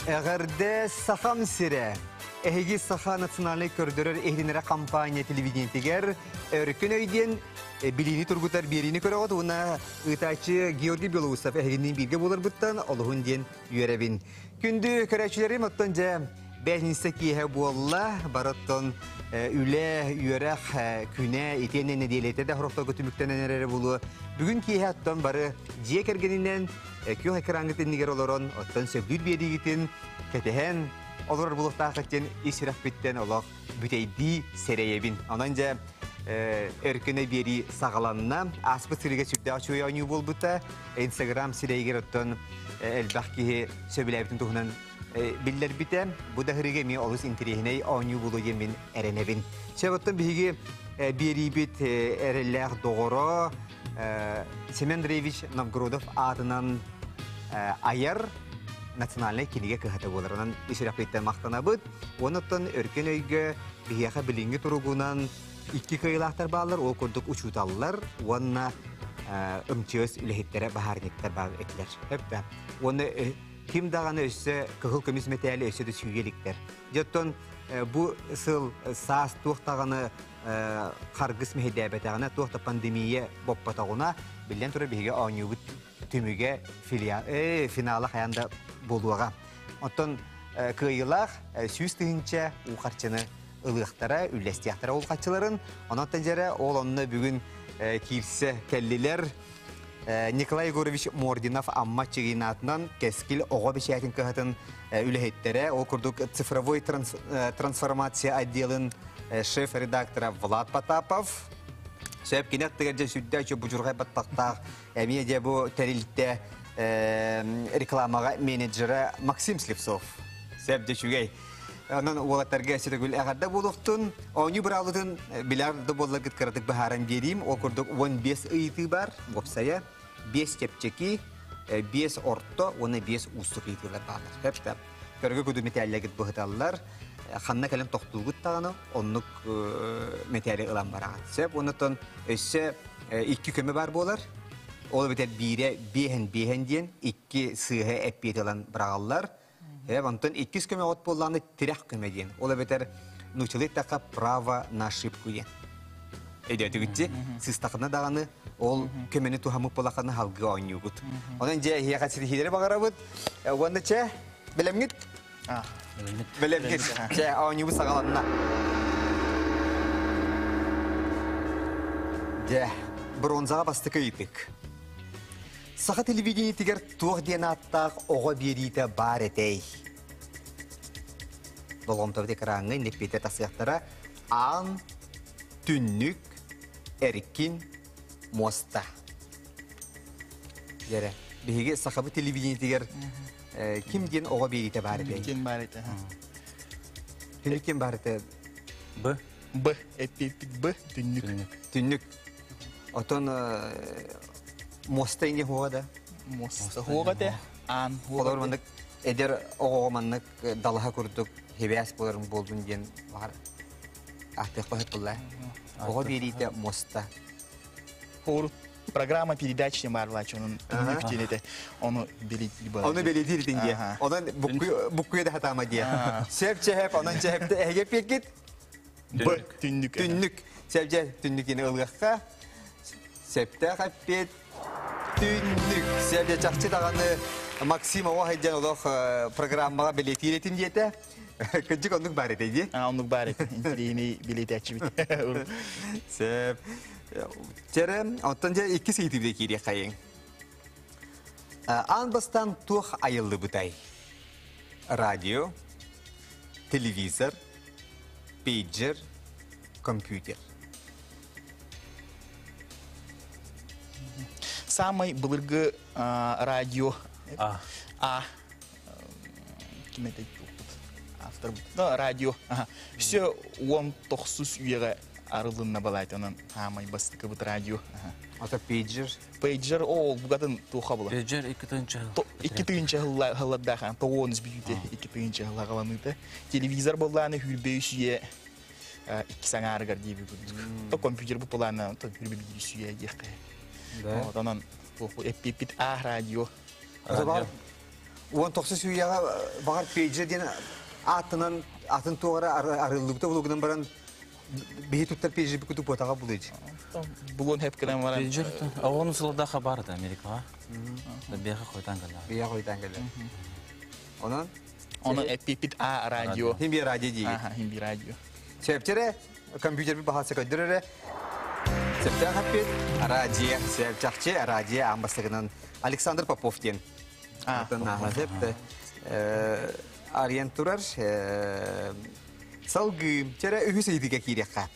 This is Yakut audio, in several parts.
Эҕэрдэ Сахам сирэ! Эһиги Саха национальнай көрдөрөр иһитиннэрэр компания телевидениетигэр Өркөн өй диэн билиини тургутар биэриини көрөҕүт уонна ыытааччы Георгий Белоусов эһигинниин бииргэ буоларбыттан олуһун диэн үөрэбин. Күндү көрөөччүлэрим, оттон дьэ бээтинсэ киэһэ буолла. Бары оттон үлэ, үөрэх күнэ итиэннэ нэдиэлэтэ да хорохторго түмүктэнэн эрэрэ буолуо. Бүгүн киэһэ оттон бары дьиэ кэргэнинэн күөх экраҥҥыт иннигэр олорон, оттон сөбүлүүр биэриигитин кэтэһэн олорор буолуохтааххыт диэн ис сүрэхпиттэн олох бүтэйдии сэрэйэбин. Онон дьэ өркөнө биэрии саҕаланна. Ааспыт сырыыга сүрдээх үчүгэй оонньуу буолбута. Инстаграм сирэйигэр оттон элбэх киһи сөбүлээбитин туһунан биллэрбитэ. Бу да сырыыга эмиэ олус интэриэһинэй оонньуу буолуо диэн мин эрэнэбин. Сөп оттон биһиги биэриибит эрэллээх доҕоро Семен Андреевич Новгородов аатынан айар национальнай кинигэ кыһата буолар. Онон ис сүрэхпиттэн махтанабыт. Онон өркөн өйгө биһиэхэ билиҥҥи туругунан икки кыайыылаахтар бааллар. Ол курдук учууталлар уонна МЧС үлэһиттэрэ, баһаарынньыктар баар этилэр. Өптө. Уонна ким даҕаны өссө кыһыл көмүс мэтээли өссө да сүүйэ иликтэр. Дьэ оттон бу сыл саас туох даҕаны харгыс мэһэйдээбэтэҕинэ, туох да пандемия боппотоҕуна, биллэн турар биһиги оонньуубут түмүгэ финала хайаан да буолуоҕа. Оттон кыайыылаах 100 000 уу харчыны ылыахтара, үллэстиэхтэрэ ол харчыларын. Онон дьэрэ ол онно бүгүн киирсэ кэллилэр. Николай Егорович Мординов Амма Чигинатынан Кэскил оҕо бэчээтин кыһатын үлэһиттэрэ, ол курдук цифровой трансформация отделын шеф-редактора Влад Потапов, сөп кини аттыгар дьэ сүрдээх үчүгэй будьурҕай баттахтаах эмиэ дьэ бу тэрилтэ рекламаҕа менеджера Максим Слепцов. Сөп дьэ үчүгэй. Онон уолаттарга өссө эҕэрдэ буолуохтун. Оонньуу быраабылатын билэр да буолларгыт кыратык быһааран биэриим. Ол курдук 15 ыйытыы бар, уопсайа 5 чэпчэки, 5 орто уонна 5 уустук ыйытыылар бааллар. Сөп Көргө куду мэтээллэргит быһыталлар. Ханна кэлэн тохтуугут даҕаны оннук мэтээли ылан бараҕыт. Сөп оннуттан өссө икки көмө бар буолар. Ол эбэтэр биирэ биэһэн биэһэн диэн икки сыыһа эппиэт ылан быраҕаллар. Онтон иккис көмөҕүт буоллаҕына тирэх көмө диэн. Ол эбэтэр нууччалыы эттэххэ право на ошибку диэн. Өйдөөтүгүт сыстахына даҕаны ол көмөнү туһаммыт буолаххына халгыы оонньуугут. Онон дьэ эһиэхэ ситиһиилэри баҕарабыт. Уонна чэ, бэлэмҥит? Бэлэмҥит. Чэ, оонньуубут саҕаланна. Дьэ, бронзаҕа бастакы ыйытык. Саха телевидениетигэр туох диэн ааттаах оҕо биэриитэ баар этэй? Болҕомтобут экраҥҥа инниппиэтэ тахсыахтара. Аан, түннүк, эркин, муоста. Дьэрэ, биһиги сахабыт телевидениетигэр ким диэн оҕо биэриитэ баар этэй? Ким баар этэ? Түннүк ким баар этэ? Б. Б. Эппиэппит Б. Түннүк. Түннүк. Отон муоста иҥэ хуоҕа да? Муоста хуоҕа те. Аан хуоҕа. Олор маннык эдэр оҕоҕо маннык далаһа курдук хибээс буоларын буолдун диэн баҕар ааттыахпа сөп буолла. Оҕо биэриитэ муоста. Хорут программа передачи баарлаачы onun түннүк диэн этэ. Ону билитир буолар. Ону билитир итин диэ. Онон буккуйа да хатаама диэ. Сөп чэһэп, онон чэһэпте эһиге пиэккит. Б түннүк. Түннүк. Сөп түннүк ылыахха. Сөптөөх эппиэт түннүк. Сөп чахчы даҕаны Максим оҕо хайдан олох программаҕа бэлиэтиир этин диэтэ. Кырдьык оннук баар этэ дии. А, оннук баар этэ. Интириэһинэй билиэтээччибит. Сөп. Чэрэ, оттон дьэ иккис ыйытыыбыта киириэххэйиҥ. Аан бастаан туох айыллыбытай? Радио, телевизор, пейджер, компьютер. Самый былыргы радио А. А. Ким это автор да радио все он тохсус үйэҕэ арылынна балайт онон хаамай бастыкыбыт радио. Ата пейджер? Пейджер ол бугатын туха була. Пейджер 2 тыһыынча. 2 тыһыынча хылладдахан тоҕуонус бүтүүтэ 2 тыһыынча хыллагаланыыта. Телевизор боллааны хүрбэ үйэ икки саҥаарыгар диэби курдук. То компьютер бу плана то хүрбэ биир сүйэ диэххэ. Онон эппиппит А радио. Бар. 19 үйэҕэ баҕар пейджер диэн ааттанан атын туоҕара арыллыбыта булугунан баран биһи туттар пейджер куту пуотаҕа булыч. Булуон хеп кэлэн баран. Пейджер оҕону сылдаха бар да Америкаҕа. Да бияха хойтан кэллэ. Бияха хойтан кэллэ. Онон Оны эппипит А радио. Хим би радио диги. Аха, хим би радио. Септере компьютер би баһа сөкөдөрөрө. Септер хаппит радио, сепчахчы радио амбасыгынан Александр Попов диэн. Атын септе Ариен турар салгыы тере үһүс ыйдыга киириэххэ.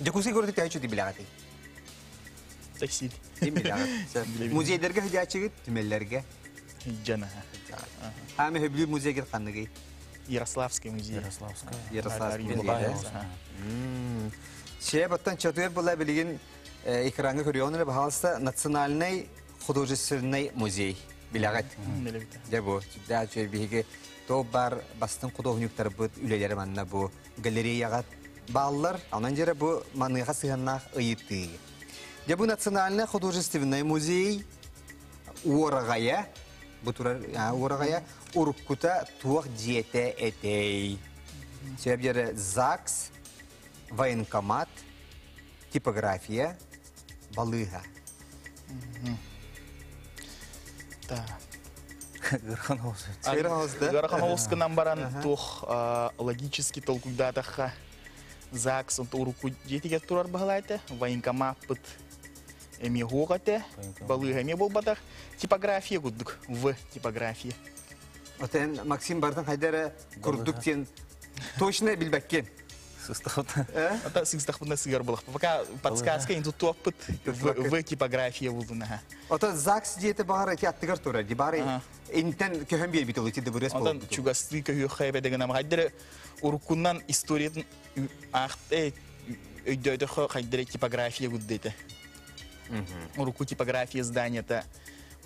Дьокуускай куораты төһө чути билэҕитий? Такси. Ким билэҕит? Музейдерге сылдьааччыгыт, түмэллэргэ? Жана. Хаами хөбүлүүр музейгер ханныгый? Ярославский музей. Ярославская. Ярославский музей. Че, баттан чатуер была билигин экраҥҥа көрүөҕүн эрэ баһаалыста Национальный художественный музей билэҕит. Дьэ бу, сүрдээх үчүгэй биһиги туох баар бастыҥ худуоһунньуктарбыт үлэлэрэ манна бу галереяҕа бааллар. Онон дьэрэ бу маныаха сыһыаннаах ыйытыы. Дьэ бу Национальный художественный музей уораҕайа, бу турар уораҕайа уруккута туох дьиэтэ этэй? Сөп дьэрэ ЗАГС, военкомат, типография, балыыһа. Ыарахан оҕус. Ыарахан оҕус да? Ыарахан оҕус гынан баран туох логически толкуйдаатахха ЗАГС урукку дьиэтигэр турар баһылайта, военкомаппыт эмиэ хуох этэ, балыыһа эмиэ буолбатах, типография курдук, в типография. Отен Максим бартын хайда эрэ курдук диэн точно билбэккин. Сыстахпытна. Ата сыстахпытна сыгар булах. Пока подсказка ин туттуоппут в типография булдуна. Ото ЗАГС диэти баҕар эти аттыгар турар. Ди бары интен көһөн биэрбит ол ити дыбырыас Онтон чугастыы көһүөххэ эбэдэгин хайдары уруккунан историятын аахты өйдөөдөхө хайдары типография гуддете. Урукку типография зданията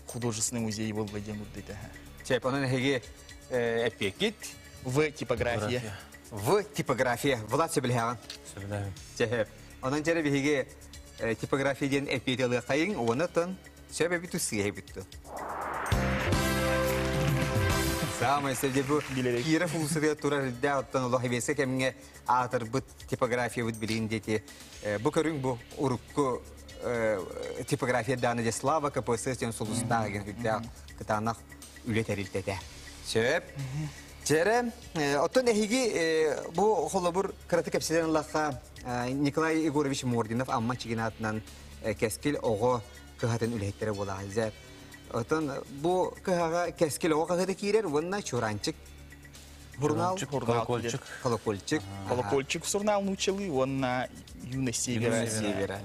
художественный музей был диэн гуддете. Чеп, онон эһиги эппиэккит. В типография. В типография. Влад сөбүлэһэҕин? Сөбүлэһэбин. Чэһэп. Онон дьэрэ биһиги типография диэн эппиэти ылыаххайыҥ, уонна сөп эбит сыыһа эбит Самое сэргэ бу Киров улусугар турар үрдээх оттон олох эбиэскэ кэмҥэ аатырбыт типографиябыт билигин диэти бу көрүҥ бу урукку типография дааны дьэ Слава КПСС диэн сулустаах деген үрдээх кытаанах үлэ тэрилтэтэ. Сөп. Чэрэ, оттон эһиги бу холобур кыраты кэпсэтэн ыллахха Николай Егорович Мординов Амма Чигинатынан Кэскил оҕо кыһатын үлэһиттэрэ буолаҕа. Оттон бу кыһаҕа Кэскил оҕо хаһыата киирэр уонна Чуранчик журнал, Колокольчик. Колокольчик. Колокольчик журнал нууччалыы уонна Юность Севера. Юность Севера.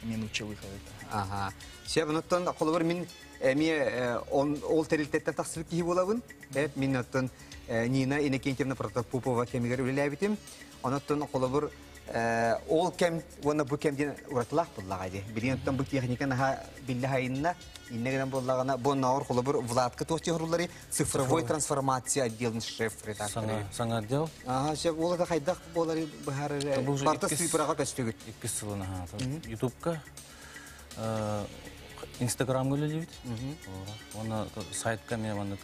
Мен нууччалыы хаһыата. Ага. Сөп, оттон холобур мин эмиэ ол тэрилтэттэн тахсыбыт киһи буолабын. Мин оттон Нина Иннокентьевна Протопопова кэмигэр үлэлээбитим. Онон холобур ол кэм уонна бу кэм диэн уратылаах буоллаҕа дии. Билигин оттон бу техника наһаа биллэ хайынна. Иннэ гынан буоллаҕына, бу оннооҕор холобур Владка туох дьоһуруллары цифровой трансформация отделын шеф-редактора. Саҥа отдел. Ага, сөп, ол это хайдах буолары быһаарар барта сыыпыраҕа көстүгүт. Иккис сылын аха. Ютубка Инстаграмга үлэлиибит. Уонна сайтка эмиэ маннык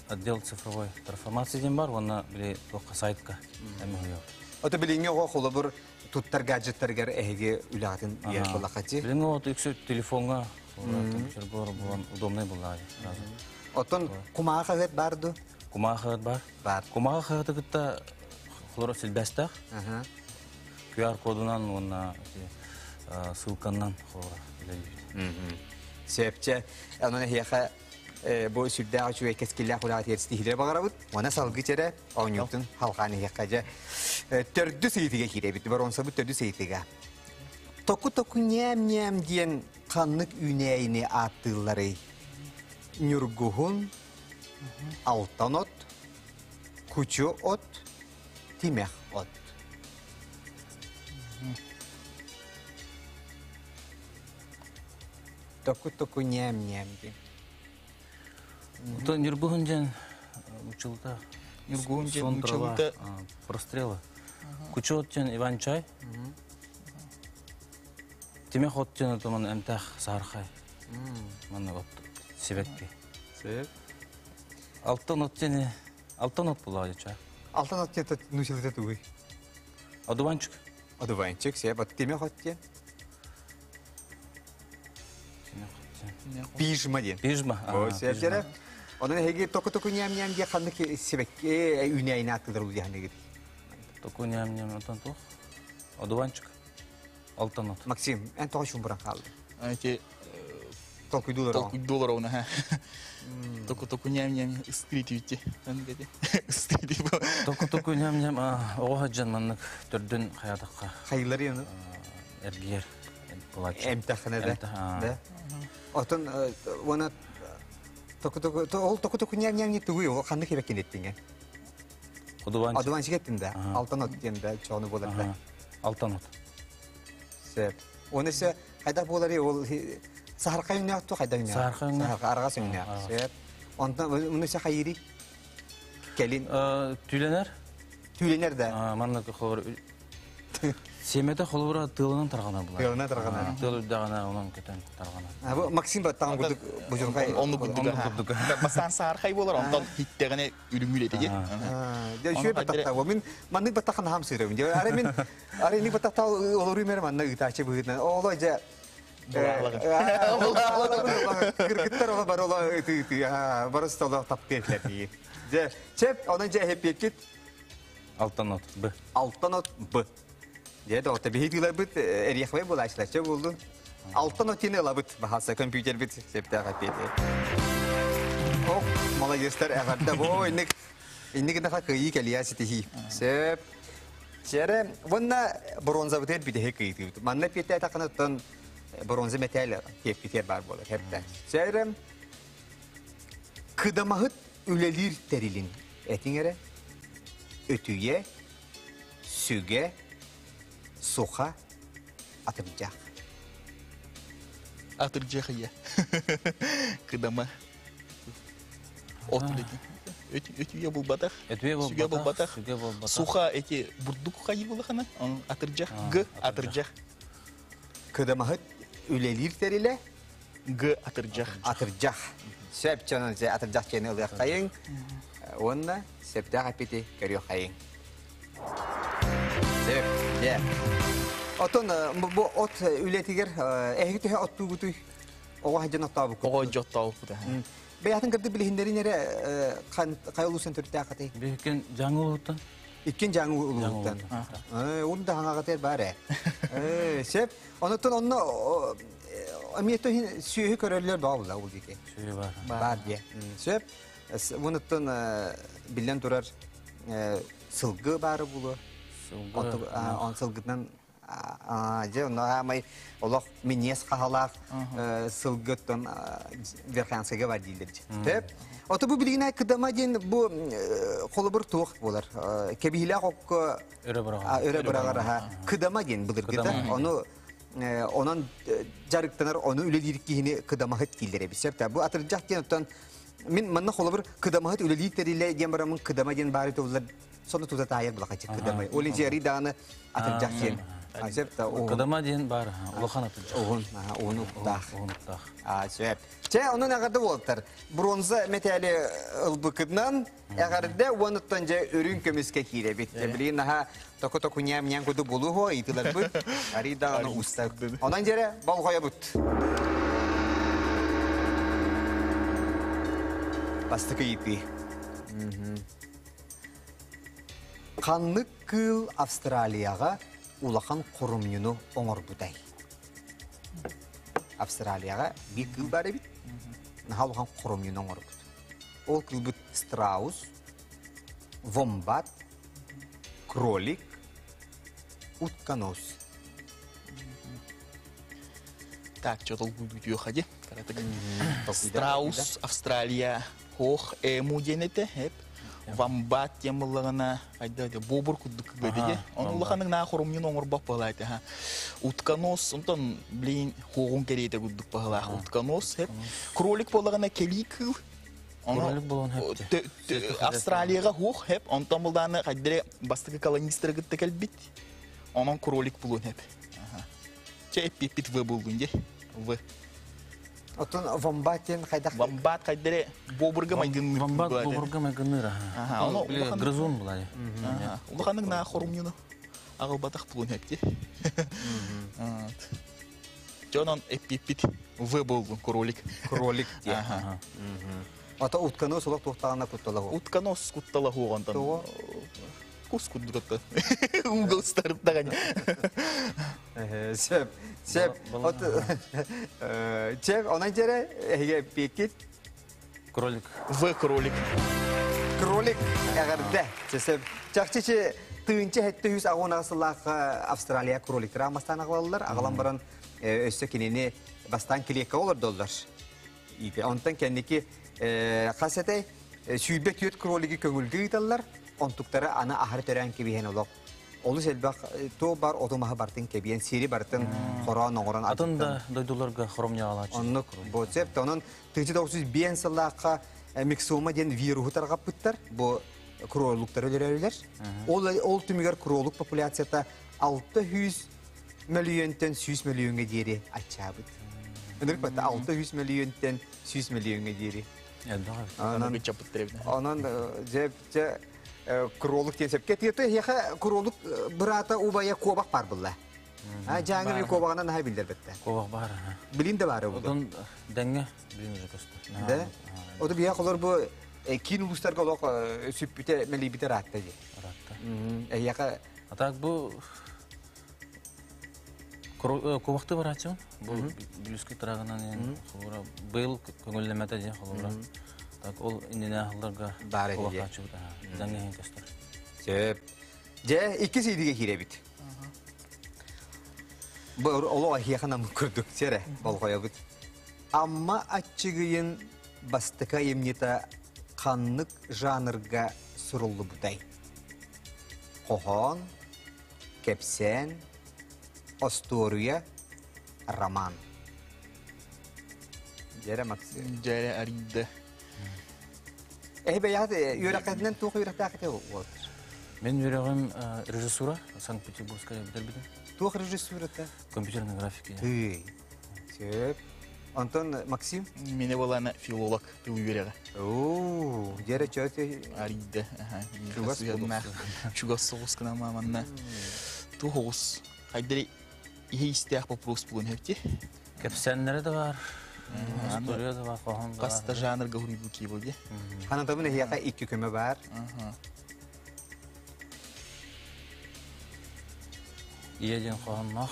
отдел цифровой трансформации диэн бар уонна били туохха сайтка эмиэ уһуйабыт. Ото билиҥҥи оҕо холобур туттар гаджеттарыгар эһиги үлэҕитин биэр буоллаххати. Билиҥҥи оҕо үксү телефоҥҥа компьютерга буолан удобнай буоллаҕа сразу. Оттон кумааҕы хаһыат бар ду? Кумааҕы хаһыат бар. Бар. Кумааҕы хаһыаты кытта холоро силбэстээх. QR кодунан уонна ссылканнан холоро үлэлиибит. Сөпчө, онон эһиэхэ бу сүрдээх үчүгэй кэскиллээх үлэҕэ тиэрситиһиилэри баҕарабыт. Уонна салгыы чэрэ оонньуутун халҕаан иһиэххэ дьэ. Төрдүс ыйытыга киирэбит. Боруонсабыт төрдүс ыйытыга. Току-току ньээм-ньээм диэн ханнык үүнээйини ааттыылларый? Ньургуһун, алтан от, кучу от, тимэх от. Току-току ньээм-ньээм диэн. Оттон Ньургуһун диэн училта. Ньургуһун диэн училта. Прострела. Кучу от диэн Иван Чай. Тимэх от диэн отоман эмтээх саархай. Манна от сибэкки. Сөп. Алтан от диэн алтан от буоллаҕа дьэ. Алтан от диэн нуучалыыта тугуй? Одуванчик. Одуванчик, сөп. От тимэх от диэн? Пижма диэн. Пижма. О, сөп дьэрэ. Онон эһиги току-току ньээм-ньээм диэн ханнык сибэкки үүнээйини ааттыылар улуйаһыныгыт? Току ньээм-ньээм отон туох? Одуванчик. Алтан от. Максим, эн тоҕо чуумпуран хаалдың? Эти Толкуйдуулар толкуйдуулар оны ха. Току-току ньээм-ньээм ыстыыр ити. Ыстыыр Току-току ньээм-ньээм оҕо сылдьан маннык төрдүн хайатахха Хайылар яны? эргийэр булааччы. Эмтэххинэ да. Да. Отон уона току-току ол току-току ньээм-ньээм тугуй ол ханнык хибэккин эттиҥэ? Одуванчик. Одуванчик эттин да. Алтан от диэн да чону буолар да. Алтан от. Сөп. Оны се хайдах буолар ол саһархай өҥнөөх ту хайдах өҥнөөх? Саһархай өҥнөөх. Арҕас өҥнөөх. Сөп. Онтон уну се хайыри? Кэлин. Түлэнэр. Түлэнэр да. Манна холобур Сиэмэтэ холобура тыалынан тарҕанар буолар. Тыалынан тарҕанар. Тыал үрдэҕинэ онон көтөн тарҕанар. Бу Максим баттаҕын курдук бужурхай. Онну курдук. Онну курдук. Бастаан саархай буолар, онтон хиттэҕинэ үрүҥүл этиги. Дьэ үчүгэй баттахта. Мин маннык баттахха наһам сыырабын. Дьэ ары мин ары инник баттахта олоруу мэр манна ыытааччы быһыытынан. Оло дьэ Кыргыттар ола бар ола ытыы барыс толо таптыа этилэр Дьэ, чеп, онон дьэ эһэппиэккит Алтан от Б. Алтан от Б. Дьэ, доҕотто биһи тыыларбыт эриэхвэй буолааччылар чэ буоллун. Алтан от диэни ылабыт, баһаалса компьютербит сөптөөх эппиэти. Ох, маладьыастар эҕэрдэ бу инник инник гынаха кыайыы кэлиэ ситиһии. Сөп. Чэрэ, уонна бронзабытыгар бүтэһик ыйытыыбыт. Манна эппиэттээтэххинэ оттон бронза мэтээл киэппитигэр баар буолар. Хэптэ. Чэрэ, кыдамаһыт үлэлиир тэрилин этиҥ эрэ. Өтүйэ, сүгэ, суха, атырдьах. Атырдьах ийэ. Кыдама. От үлэтин. Өтүйэ булбатах. Өтүйэ булбатах. Сүгэ булбатах. Суха эти бурдук хайы булахана. Атырдьах. Г атырдьах. Кыдамаһыт үлэлиир тэрилэ Г атырдьах. Атырдьах. Сөп чонон атырдьах чэни ылыаххайыҥ. Уонна сөптөөх эппити көрүөххэйиҥ. Сөп, дьэ. Отон бу от үлэтигэр эһиги төһө оттуугутуй? Оҕо сылдьан оттообуккут? Оҕо дьэ оттообуппут. Бэйэтин кырдык билиһиннэрин эрэ хайа улуусан төрүттээх Биһиккен Дьааҥы улууттан. Иккин Дьааҥы улууттан. Уун да хаҥаҕытыгар баар ээ. Сөп. Онуттан онно эмиэ сүөһү көрөллөр баҕа ол диэки. Сүөһү бар. Бар диэ. Сөп. Мунуттан биллэн турар сылгы баары булуо. Сылгы. Он сылгытынан дьэ онно аамай олох миниэс хаһалаах сылгыттан Верхоянскайга бар дииллэр дьэ. Ото бу билигин кыдама диэн бу холобур туох буолар. Кэбиһилээх окко өрө быраҕар. Өрө быраҕар аха. Кыдама диэн былыргыта. Ону онон дьарыктанар, ону үлэлиир киһини кыдамаһыт дииллэр эбит. Сөп бу атырдьах диэн оттон мин манна холобур кыдамаһыт үлэлиир тэрилэ диэн бараммын кыдама диэн баары тыллар сону тута таайар булахачы кыдама. Ол иһин даҕаны атырдьах диэн. Сөп да Кыдама диэн баар улахан атырдьах. Уһун, уһун уктаах. Уһун уктаах. Сөп. Чэ, онон эҕэрдэ буолтар. Бронза мэтээли ылбыкытынан эҕэрдэ уонуттан дьэ үрүҥ көмүскэ киирэбит. Билигин наһаа току-току ньээм-ньээм курдук булуһуо ыйытыларбыт. Арый даҕаны уста. Онон дьэрэ болҕойобут. Бастакы ыйытыы. Ханнык кыыл Австралияҕа улахан хорумньуну оҥорбутай? Австралияҕа биир кыыл баар эбит. Наһаа улахан хоромньуну оҥорбут. Ол кыылбыт страус, вомбат, кролик, утконос. Так, что толкуйдуу хади. Страус, Австралия, хоох, эму диэн этэ, эп. Вамбат диэн буллаҕына, айда бобур курдук кыгыдыге. Оны улаханнык наа хоромньун оҥорбот буолаайта. ха. Утконос, онтон блин, хоҕун кэриэтэ курдук баһылаах утконос, эп. Кролик буоллаҕына кэлии кыыл. Кролик буолан хэпти. Австралияга хуох хеп, онтон булдааны хайдere бастакы колонистары кытта кэлбит. Онон кролик булуон хеп. Чэ эппиппит В булдун де. В. Оттон вомбат диэн хайдах? Вомбат хайдары бобурга майгынныыр. Вомбат бобурга майгынныыр. Ага, Били грызун була. Улаханнык на хорумнюну аҕалбатах булун хепти. Дьонон эппиппит В болдун кролик. Кролик диэн. Ата утканы солох туохтаҕына куттала Утканос куттала хуоҕантан. Кус курдук угол старыттаҕан. Сөп, сөп. От чеп, онон жере эһиге эппиэккит. Кролик. В кролик. Кролик эҕэрдэ. Сөп. Чахчы тыынча хетте үс агон сыллаах Австралия кроликтара амастан аҕалаллар. Аҕалан баран өссө кинини бастаан клетка олордоллор. Онтон кэнники хас этэй 24 кролиги көҥүлгэ ыыталлар. Онтуктары аны аһары төрөөн кэбиһэн олох олус элбэх туо бар оту маһы бартын кэбиэн сири бартын хороон оҥорон Атын да дойдуларга хоромньаҕалааччы. Оннук бу сөп. Онон 1905 сыллаахха миксома диэн вируһу тарҕаппыттар. Бу кроликтары өлөрөллөр. Ол ол түмүгэр кролик популяцията 600 мөлүйүөнтэн 100 мөлүйүөҥҥэ диэри аччаабыт. Ынырык батта 600 мөлүйүөнтэн 100 мөлүйүөҥҥэ диэри. Онон онон дьэ дьэ кролик диэн сөпкө тиэтэ эһиэхэ кролик быраата убайа куобах баар булла. А дьааҥы куобаҕынан наһаа биллэр бэтте. Куобах баар. Билин да баары булду. Отон дэҥҥэ билин уже көстөр. Да. Оту бия холор бу киин улуустарга олох сүппүтэ мэлийбитэ ыраатта дии. Ыраатта. Эһиэхэ А так бу кубахты барааччыбын. Бу Бүлүскэ трагынан холура быйыл көҥүллэмэтэ диэн холура. Так ол иннинэ аһылларга Баар эһиги. кубахтааччыбыт. Даҥҥа иһин көстөр. Сөп. Дьэ, икки сиидигэ киирэбит. Бу олох эһиэхэ намык курдук сэрэ болҕойобут. Амма аччыгыйын бастакы айымньыта ханнык жанрга суруллубутай? Хоһоон, кэпсээн, остуоруйа, роман. Дьэрэ Максим. Дьэрэ арыйда. Эһи бэйэҕит үөрэххитинэн туох үөрэхтээххитий уолаттар? Мен үөрэҕим режиссура Санкт-Петербургская бүтэрбитим. Туох режиссурата? Компьютерная графика. Тый. Сөп. Онтон Максим? Мене была филолог тыл үөрэҕэ. Оо, дьэрэ чөтө Арыйда. Чугас Чугас соҕус гына манна. Туох оҕус. Хайдары иһи истээх вопрос булун хэпти. Кэпсээннэрэ да бар. История да бар, хоһоон да бар. Хаста жанрга хуруйбу киибыл дии. Ханатабын эһиэхэ икки көмө бар. Ийэ диэн хоһоонноох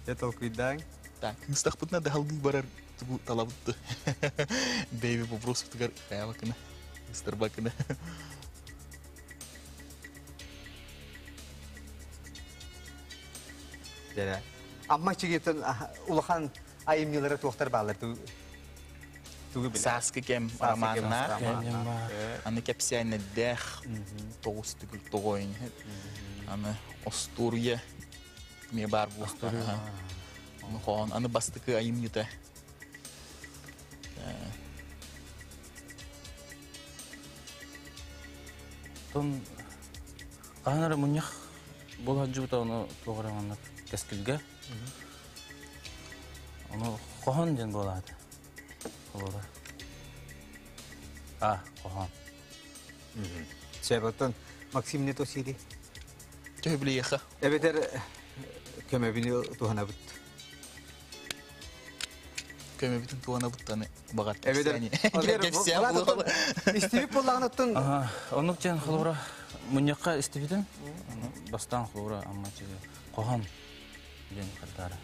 Дьэ толкуйдааҥ. Так, кыыстахпытына да халгыы барар тугу талабытты. Бэйби вопросутугар хаябакына, ыстарбакына. Дьэ. Амма чигиттэн улахан айымньылара туохтар бааллар тугу билэр? Сааскы кэм романнаах, аны кэпсээннэрдээх тоҕус түгүл тоҕойун аны остуоруйа эмиэ баар буолуохтаах. Аны хоһоон аны бастакы айымньыта Тон хаһан эрэ мунньах буола сылдьыбыта ону туох эрэ маннык кэскилгэ. Ону хоһоон диэн буолаата. Холобура. А, хоһоон. Сөп, оттон Максим не то сири. Төһө билиэхэ? Эбэтэр көмөбүнү туһанабыт. Көмөбүтүн туһанабыт аны баҕар Эбэтэр кэпсээн буолуо. Истибит буоллаҕына оттон Оннук диэн холобура мунньахха истибитим. Бастаан холобура Амма хоһоон диэн хардаара.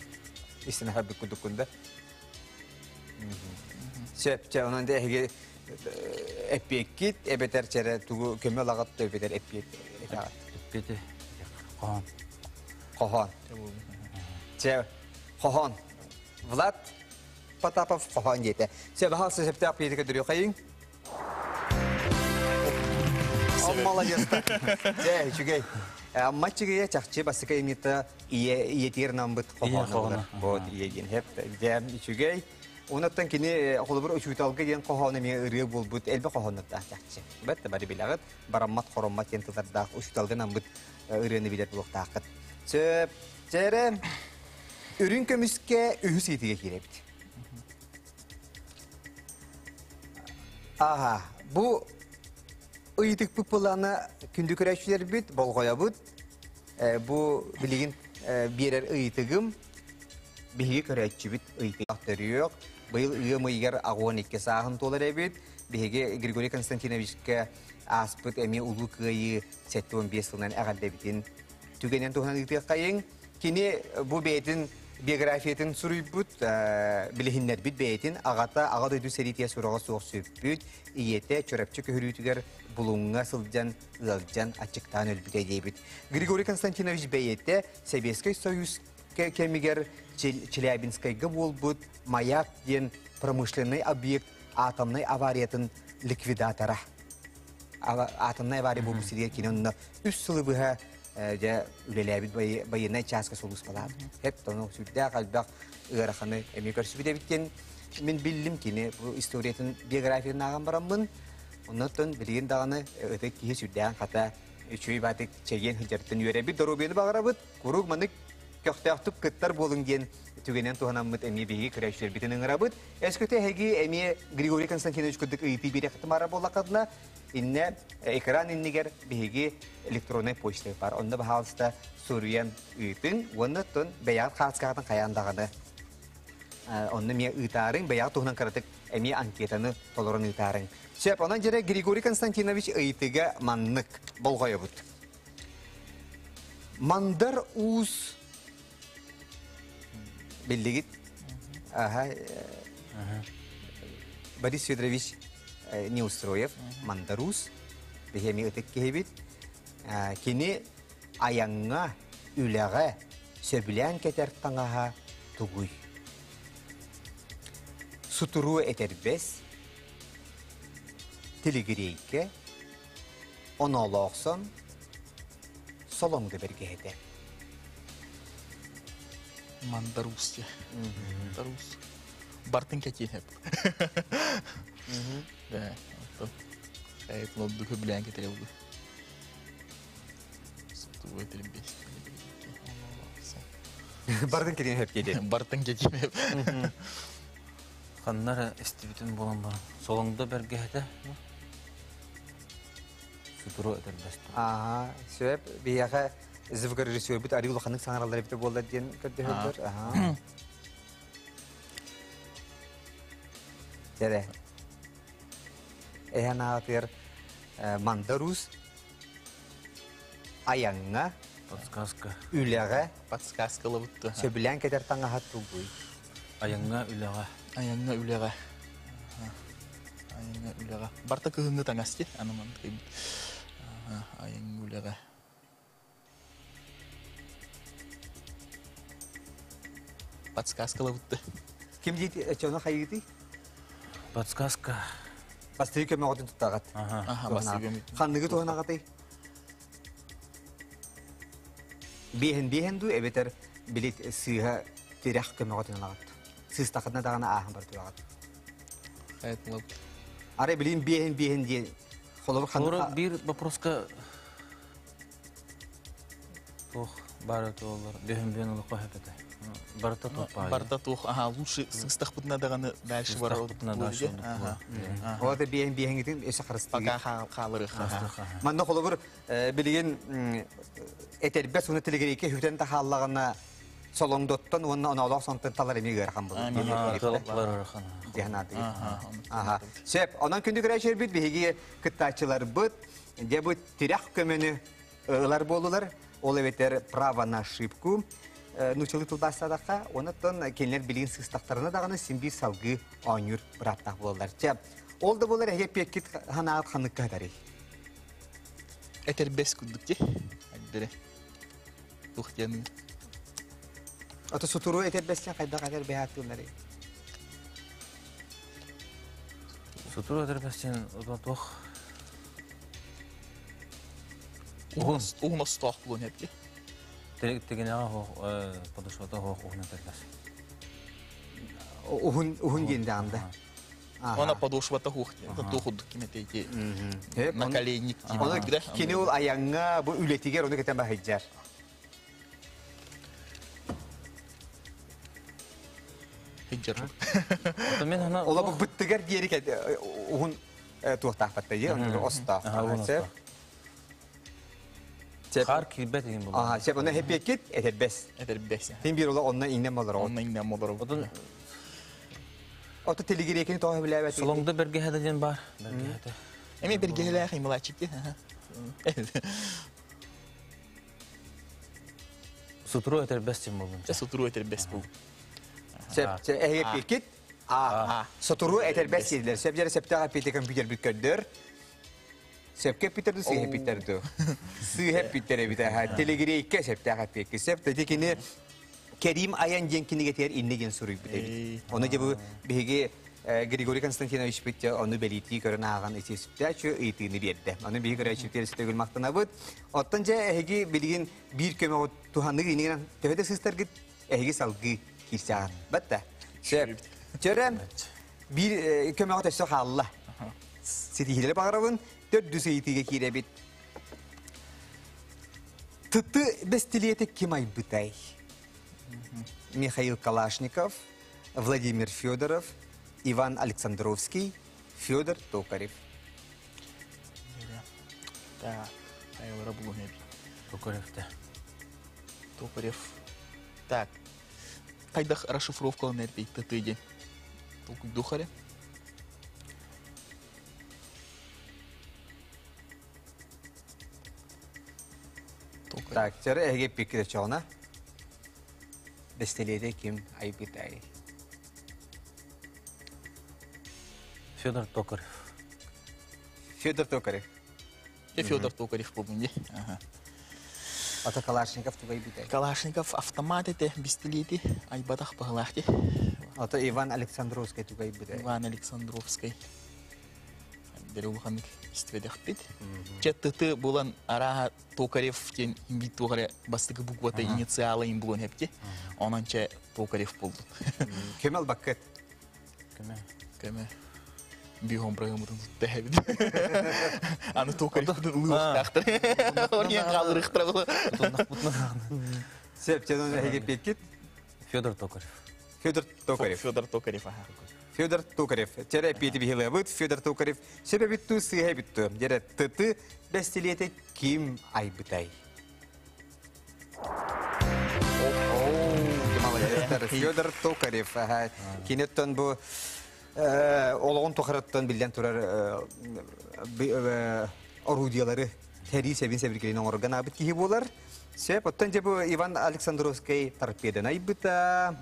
Истин харбыт курдуккун да. Сөп, чэ, онон да эһиги эппиэккит, эбэтэр чэрэ тугу көмө ылаҕыт да эбэтэр эппиэт этэҕит. Эппиэти хоһоон. Хоһоон. Чэ, хоһоон. Влад Потапов хоһоон диэтэ. Сөп, аһал сөптөөх пиэти көрдөрүөххэйиҥ. Молодец. Дьэ, үчүгэй. Амма чигие чахчы бастакы имнита ийэ ийэтигэр намбыт хоһооно буолар. Вот ийэ диэн хеп. Дьэ, үчүгэй. Онуттан кини холобур учууталга диэн хоһоон эмиэ ырыа буолбут элбэх хоһооннордоох чахчы. Бэт бары билэҕит. Бараммат хороммат диэн тыллардаах учууталга намбыт ырыаны билэр буолуохтааххыт. Сөп. Чээрэ, үрүҥ көмүскэ үһүс ыйытыга киирэбит. Аха, бу ыйытыкпыт былаана күндү көрөөччүлэрбит, болҕойобут. Бу билигин биэрэр ыйытыгым биһиги көрөөччүбүт ыйытык төрүөх. Быйыл ыам ыйыгар 82 сааһын туолар эбит. Биһиги Григорий Константиновичка ааспыт эмиэ Улуу Кыайыы 75 сылынан эҕэрдэбитин түгэнэн туһунан ыытыаххайыҥ. Кини бу бэйэтин биографиятын суруйбут, билиһиннэрбит бэйэтин аҕата Аҕа дойду сэриитигэр сураҕа суох сүппүт, ийэтэ Чурапчы көһөрүүтүгэр Булуҥҥа сылдьан ыалдьан аччыктаан өлбүтэ диэбит. Григорий Константинович бэйэтэ Сэбиэскэй Союз кэмигэр Челябинскайга буолбут Маяк диэн промышленнай объект атомнай авариятын ликвидатора. Атомнай авария буолбут сиригэр кини онно үс сылы быһа дьэ үлэлээбит байыаннай чааска сулууспалаабыт. Эп тону сүрдээх элбэх ыараханы эмиэ көрсүбүт эбит диэн мин биллим кини бу историятын биографиятын ааҕан бараммын оннуттан билигин даҕаны ытык киһи сүрдээҕин хата үчүгэй баатык чэгиэн сылдьарыттан үөрэбит доруобуйаны баҕарабыт куруук маннык көхтөөхтүк кыттар буолуҥ диэн түгэнэн туһанаммыт эмиэ биһиги көрөөччүлэрбитин ыҥырабыт. Өскөтө эһиги эмиэ Григорий Константинович курдук ыйытыы биэриэххитин баара буоллаххытына, иннэ экран иннигэр биһиги электроннай почта бар. Онно баһаалыста суруйан ыытыҥ уонна оттон бэйэҕит хааскаҕытын хайаан даҕаны онно эмиэ ыытаарыҥ, бэйэҕит туһунан кыратык эмиэ анкетаны толорон ыытаарыҥ. Сөп, онон дьэрэ Григорий Константинович ыйытыга маннык болҕойобут. Мандар Уус биллигит аха Борис Федорович Неустроев Мандар Уус биһиэми ытык киһибит кини айаҥҥа үлэҕэ сөбүлээн кэтэр таҥаһа тугуй сутуруо этэрбэс тилигириэйкэ оноолоохсон солоҥдо бэргэһэтэ. Мандарус дии. Мандарус. Бартын кэтиэһэп. Да, оттон хайытын ордук хөбүлээн кэтэрэ буолуо. Сутуруо этэрбэс. Бартын кэтиэһэп диэти. Бартын кэтиэһэп. Ханна эрэ истибитим буолан баран. Солоҥдо бэргэһэтэ. Сутуру этэрбэстэр. Ааһа, сөп. Биһиэхэ звукорежиссербут арыы улаханнык саҥараллар эбитэ буоллар диэн көрдөһөллөр. Аһаа. Дьэрэ. Эһэн аатыгар Мандар Уус айаҥҥа, Подсказка. үлэҕэ Подсказка ылабыт. сөбүлээн кэтэр таҥаһа тугуй? Айаҥҥа, үлэҕэ. Айаҥҥа, үлэҕэ. Айаҥҥа, үлэҕэ. Барта кыһыҥҥы таҥас дии, аны маннык ыйбыт. Айаҥҥа, үлэҕэ. Подсказка ылабыт. Ким диэти чону хайыытый? Подсказка. Бастыы көмөҕүтүн туттаҕыт. Аха, бастыы көмөтүн. Ханныгы туһанаҕытый? Биэһин биэһин дуу эбэтэр билит сыыһа тирэх көмөҕүтүн ылаҕыт. Сыыстахытына даҕаны ааһан бар тураҕыт. Арай билин биэһин биэһин диэн холобур Холобур биир вопроска туох баара туоллар бөһүн бөһүн олоххо хөпөтө. Барыта туох баар. Барыта туох, аха, лучше сыстахпытына даҕаны дальше барар дальше Ол биэһин биэһиҥитин өссө харыстыыр. Пока хаалырых. Манна холобур билигин этэрбэс уна телегрейке хүтэн тахааллаҕына солоҥдоттон уонна оноолоох сонтон талар эмиэ ыарахан буолар. Ыарахан. Диэн аатыгыр. Аха. Сөп. Онон күндү көрөөччүлэрбит биһиги кыттааччыларбыт дьэ бу тирэх көмөнү ылар буолулар. Ол эбэтэр право на ошибку нууччалыы тылбаастаатахха, онон кинилэр билигин сыыстахтарына даҕаны син биир салгыы оонньуур бырааптаах буолаллар. Чэ, ол да буолар эһиги эппиэккит ханаат ханныкка хатарый? Этэрбэс курдук дии. Айдere. Тух диэн. Ото сутуру этэрбэстэн хайдах этэрбэһэ аттыылларый? Сутуру этэрбэстэн ото туох Уһун уһун остоох буолуон эбит. Тигинэҕэ хоох подошвата хоох уһун этэрбэс. Уһун уһун диэн даҕанда. Она подошвата хуох туох курдук ким эти наколенник Оны кини ол аяҥҥа бу үлэтигэр ону кэтэн баһыйдьар. Хиджар. Мен ана Ола бу быттыгар диэри уһун. туохтаахпатта дии, оннук остоох. Сөп. Хаар киирбэт иһин буолар. Аха, сөп, онно хэппиэккит этэрбэс. Этэрбэс. Тин биир ола онно иҥнэн болор. Онно иҥнэн болор. Отун Ото телегирекини тоҕо билээбэт. Солоҥдо бэргэһэтэ диэн бар. Бэргэһэтэ. Эми бэргэһэлээх имылааччык. Сутуру этэрбэс диэн буоллун. Сутуру этэрбэс бул. Сөп, эһиги эппиккит? А. Сотуру этэрбэс дииллэр. Сөп дьэрэ сөптөөх эппиэти компьютер бүт көрдөр. Сөпкө эппиттэр ду, сыыһа эппиттэр ду? Сыыһа эппиттэр эбит аха. Телегрейкэ сөптөөх эппиэкки. Сөп, ити кини Керим Аян диэн кинигэтигэр инне диэн суруйбут эбит. Ону дьэ бу биһиги Григорий Константинович бүттэ ону бэлиэтии көрөн ааҕан ити сүптээччү ыйытыыны биэрдэ. Ону биһиги көрөөччүбүтүгэр өссө махтанабыт. Оттон дьэ эһиги билигин биир көмөҕүт туһаныы инигинэн төһө да сыыстаргыт эһиги салгыы киирсэҕит. Батта. Сөп. Чөрө биир көмөҕүт өссө хаалла. Ситиһиилэри баҕарабын. Төрдүс ыйытыыга киирэбит. Тыты бэстилиэти ким айбытай? Михаил Калашников, Владимир Федоров, Иван Александровский, Федор Токарев. Так, айылара булуом эбит. Токарев-та. Токарев. Так, хайдах расшифровкаланар эбит тыты диэн? Толкуйдуох эрэ. Так, чары эһиги эппиккит очоҕуна. Бэстэлиэтэ ким айбытай? Федор Токарев. Федор Токарев. Федор Токарев буолбун дии. Ата Калашников тугай битэй? Калашников автомат этэ, бистилиэти айбатах баһылаах ти. Ата Иван Александровскай тугай битэй? Иван Александровскай. Бери улаханнык истибэтэхпит. Чэ тыты булан арааһа Токарев диэн имбит туох эрэ бастакы буквата инициала им булуон хэпти. Онон чэ Токарев булдум. Көмөл баккыт. Көмө. Көмө. Биһон программатын тутта хэбит. Аны Токаревтын ылыахтаахтар. Орген хаалырыхтара. Сөп, чэ эһиги пиккит. Федор Токарев. Федор Токарев. Федор Токарев, аха. Федор Токарев. Чэрэ эппиэти биһилэбит. Федор Токарев сөбө бүттүү, сыыһа бүттүү. Дьэрэ тыты бэстилиэтэ ким айбытай? Федор Токарев. Кинеттон бу олоҕун тухарыттан биллэн турар орудиялары сэрии сэбин сэбиргэлин оҥорорго анаабыт киһи буолар. Сөп, оттон дьэ бу Иван Александровскай торпеданы айбыта,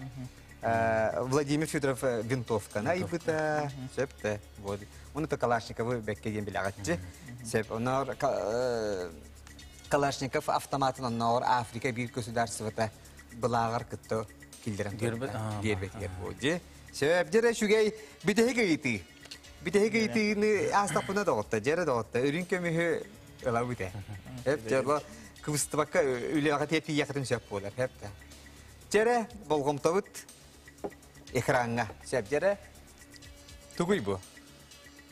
Владимир Федоров винтовканы айбыта, сөп да, вот. Оны то Калашниковы бэккэ диэн билэҕитчи. Сөп, онор Калашников автоматын онноор Африка биир государствота былааҕар кытта киллэрэн диэрбэтигэр буолдьи. Сөп, дьэрэ үчүгэй бүтэһик ыйытыы. Бүтэһик ыйытыыны аастаппына доҕотто, дьэрэ доҕотто, үрүҥ көмүһү ылабыт ээ. Эп дьоло кыбыстыбакка үлэҕэ тиийиэххитин сөп буолар. Эп да. Дьэрэ болҕомтобут экраҥҥа. Сөп дьэрэ. Тугуй бу?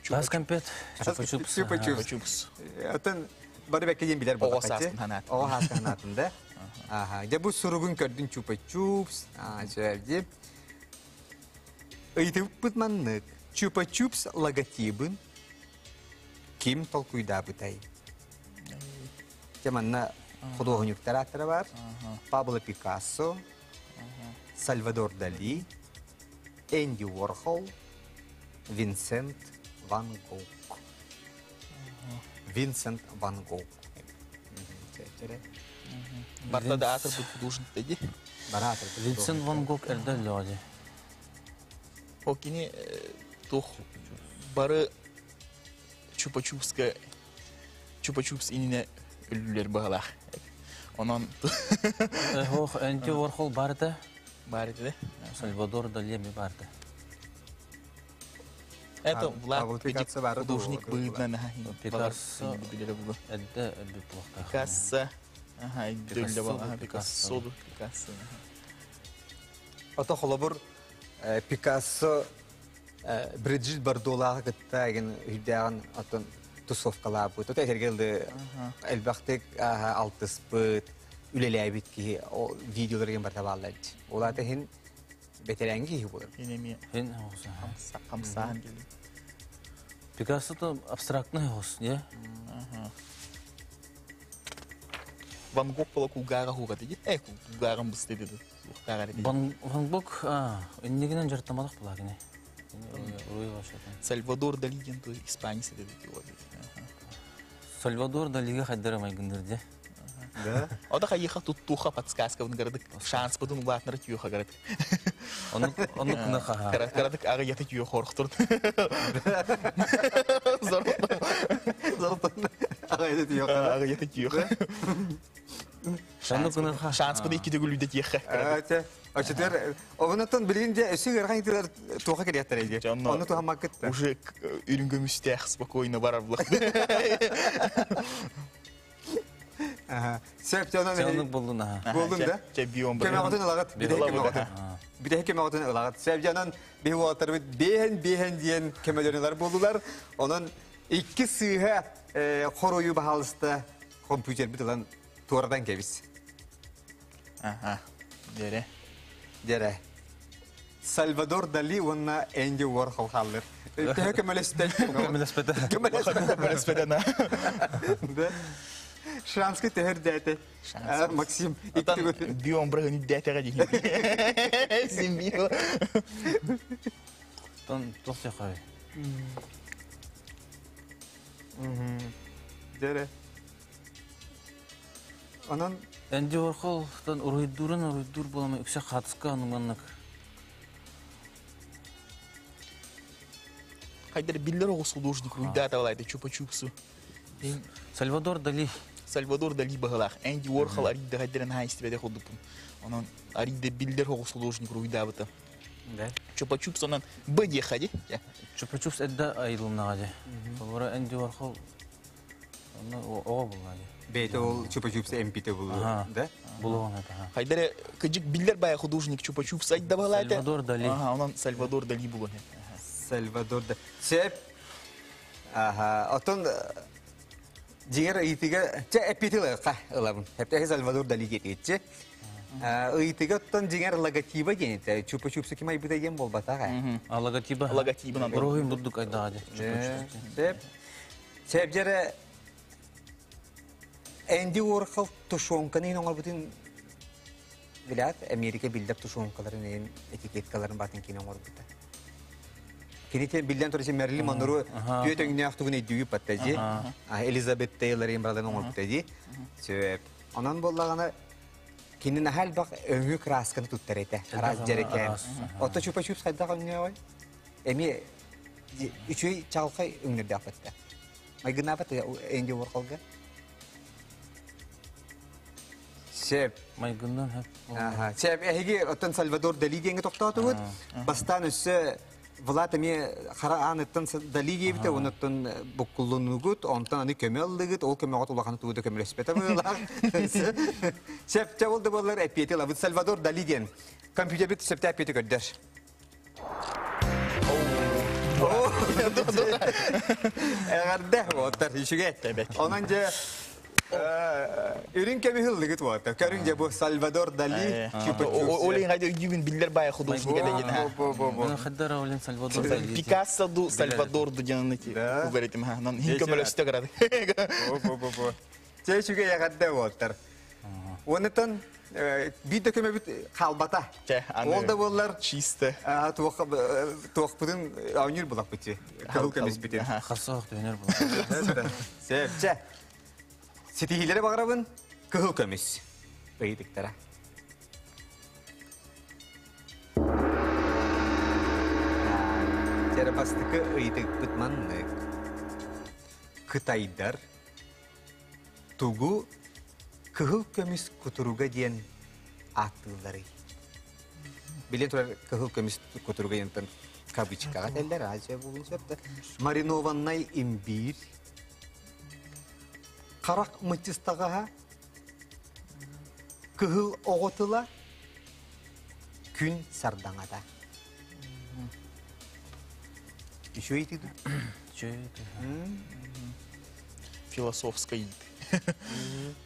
Тас кэмпиэт. Чупа-чупс. Чупа-чупс. Оттон бары бэккэ диэн билэр Оҕо сааскын ханаатын. Оҕо сааскын ханаатын да. Аха. Дьэ бу суругун көрдүн чупа-чупс. Аа, сөп дии. Ыйытыппыт маннык. Чупа-чупс логотибын ким толкуйдаабытай? Дьэ манна худуоһунньуктар ааттара бар. Пабло Пикассо, Сальвадор Дали, Энди Уорхол, Винсент Ван Гог. Винсент Ван Гог. Барта да аатырбыт художник дии. Бара аатырбыт. Винсент Ван Гог эрдэ өллөҕө Ол кини туох бары Чупа-Чупска Чупа-Чупс иннинэ өлүүлэр быһалаах. Онон Ох, Энди Уорхол бар этэ. Бар этэ. Сальвадор Дали эмиэ бар этэ. Это Влад художник быһыытынан Пикассо эрдэ өлбүт буолуохтаах. Пикассо. Аха, Пикассо, Пикассо, Пикассо. Ото холобур Пикассо Бриджит Бардолааҕы кытта эгин үрдээҕин оттон тусовкалаабыт. Ото этэргэ дылы элбэхтик алтыспыт, үлэлээбит киһи видеолар ген барта бааллар. Ол аата иһин бэтэрээҥҥи киһи буолар. Хин эмиэ Хин хамсааһын кэлин. Пикассо абстрактный хос, не? Ван Гог була кулгааҕа хугата ди. Э кулгааҕын бысты деди. Суохтааҕар ди. Ван Гог иннигинен жартамалах була кини. Сальвадор Дали диэн ту испанец деди. Сальвадор Далига хайдара майгындыр де. Да. Ода хайыха туттуха подсказка гардык шанс бутун улаатнары түйөха гарат. Оны оны кына хаха. Карадык ага яты түйө хорохтур. Золотон. Ага яты түйө. Ага яты түйө. Оны кына хаха. Шанс бутун икки төгүлүдө тиэхэ. Очетер, онотон билин же өсү гырхан итилер туха керияттар эди. Оны тухамак кытта. Уже үрүнгөмүстэх спокойно барар булак. Сөп жонон Сен болдун аха. Болдун да? Че бион Көмөгөтүн ылагат, бидеһи көмөгөтүн. Бидеһи көмөгөтүн ылагат. Сөп жонон биһи уолаттарбыт бэһэн бэһэн диэн көмөлөрүнлар болдулар. Онон икки сыыһа хорою баһалыста компьютер бит ылан туорадан кебис. Аха. Дере. Дере. Сальвадор Дали уонна Энди Уорхол халлыр. Төһө көмөлөстөн. Көмөлөспөтө. Көмөлөспөтө. Да. Шанский төһөр дәте. Максим, бион брагын дәтеге дигән. Син био. Тон тохты кай. Дере. Онон Энди Уорхол тон уруйдурун уруйдур болама үксә хатыска аныңаннык. Хайдар биллер оғыз художник руйдата алайды чупа-чупсу. Сальвадор Дали. Сальвадор Дали бағалақ. Энди Уорхол аридда хайдаран хайстибеде ходупун. Онон аридда биллер оғыз художник руйдабыта. Да. Чупа-чупс онон Б дехади. Чупа-чупс эдда айылымнагади. Олора Энди Уорхол оны ого булгади. Бейте ол чупа-чупс МПТ булу, да? Булуган это. Хайдаре кыжык биллер бая художник чупа-чупс айда бағалайды. Сальвадор Дали. Ага, онон Сальвадор Дали булун. Сальвадор Дали. Сеп. Ага, отон жигер ыйтыга, чэ эпитилы ка ылабын. Хепте Сальвадор Дали кететче. Ыйтыга оттон жигер логотипа генете. Чупа-чупсы ким айбыта ген болбатага. А логотипа? Логотипынан. Рохим бурдук айдагади. Сеп. Сеп жере Энди Уорхол тушонканы оңор бүтүн билат Америка билдеп тушонкаларын этикеткаларын батын кин оңор бута. Кините билден турысы Мерлин Монро түйө төңнө актугун эдүйү паттажи. Элизабет Тейлор эмбраларын оңор бута. Сөп. Онан боллагана кинин ахал бак өңү красканы туттар эте. Раз жерекен. Ото чупа-чупс хайда калмый. Эми үчүй чалкай өңнөрдө апатта. Майгынапат Энди Уорхолга. Сеп. Майгындан хеп. Ага. Сеп, эһиги оттон Сальвадор Дали деңге токтоотугут. Бастан өссө Влад эми хара аныттан Дали диэбите, онуттан буккуллунугут, онтон аны көмө аллыгыт, ол көмөгө тулаханы тугуда көмөлөспөтө быылаах. Сеп, ча болду боллар эпиети лабыт Сальвадор Дали диэн. Компьютер бит септе эпиети көрдөр. Эгарде оттар ишиге. Онан же Үрін кәмі хыллыгыт вата. Көрін же бу Сальвадор Дали. Олин гайда үйдүбүн биллер бая художник деген. Мен хаддара Олин Сальвадор Дали. Пикассо ду Сальвадор ду жаныки. Куберетим ха. Нан хин көмөлөстө карады. Бо бо бо бо. Чечүгө ягадда воттар. Онытан бит көмө бит халбата. Ол да боллар чисто. Туох бутун аунир булак бити. Кыл көмүс бити. Хасах дөнөр булак. Сепче. Сетихилere бағарабын, кыһыл көмүс. Ыйдыктара. Терабастыкы ыйдык бытманнык. Кытайдар тугу кыһыл көмүс кутуруга диэн аттылары. Билен турар кыһыл көмүс кутуруга диэн кавычкаға теллер, Азия булун сөпті. Маринованнай имбирь. Қарақ мытыстағаға кыһыл оғытыла күн сардаңада. Еще итиді? Еще итиді. Философская ит.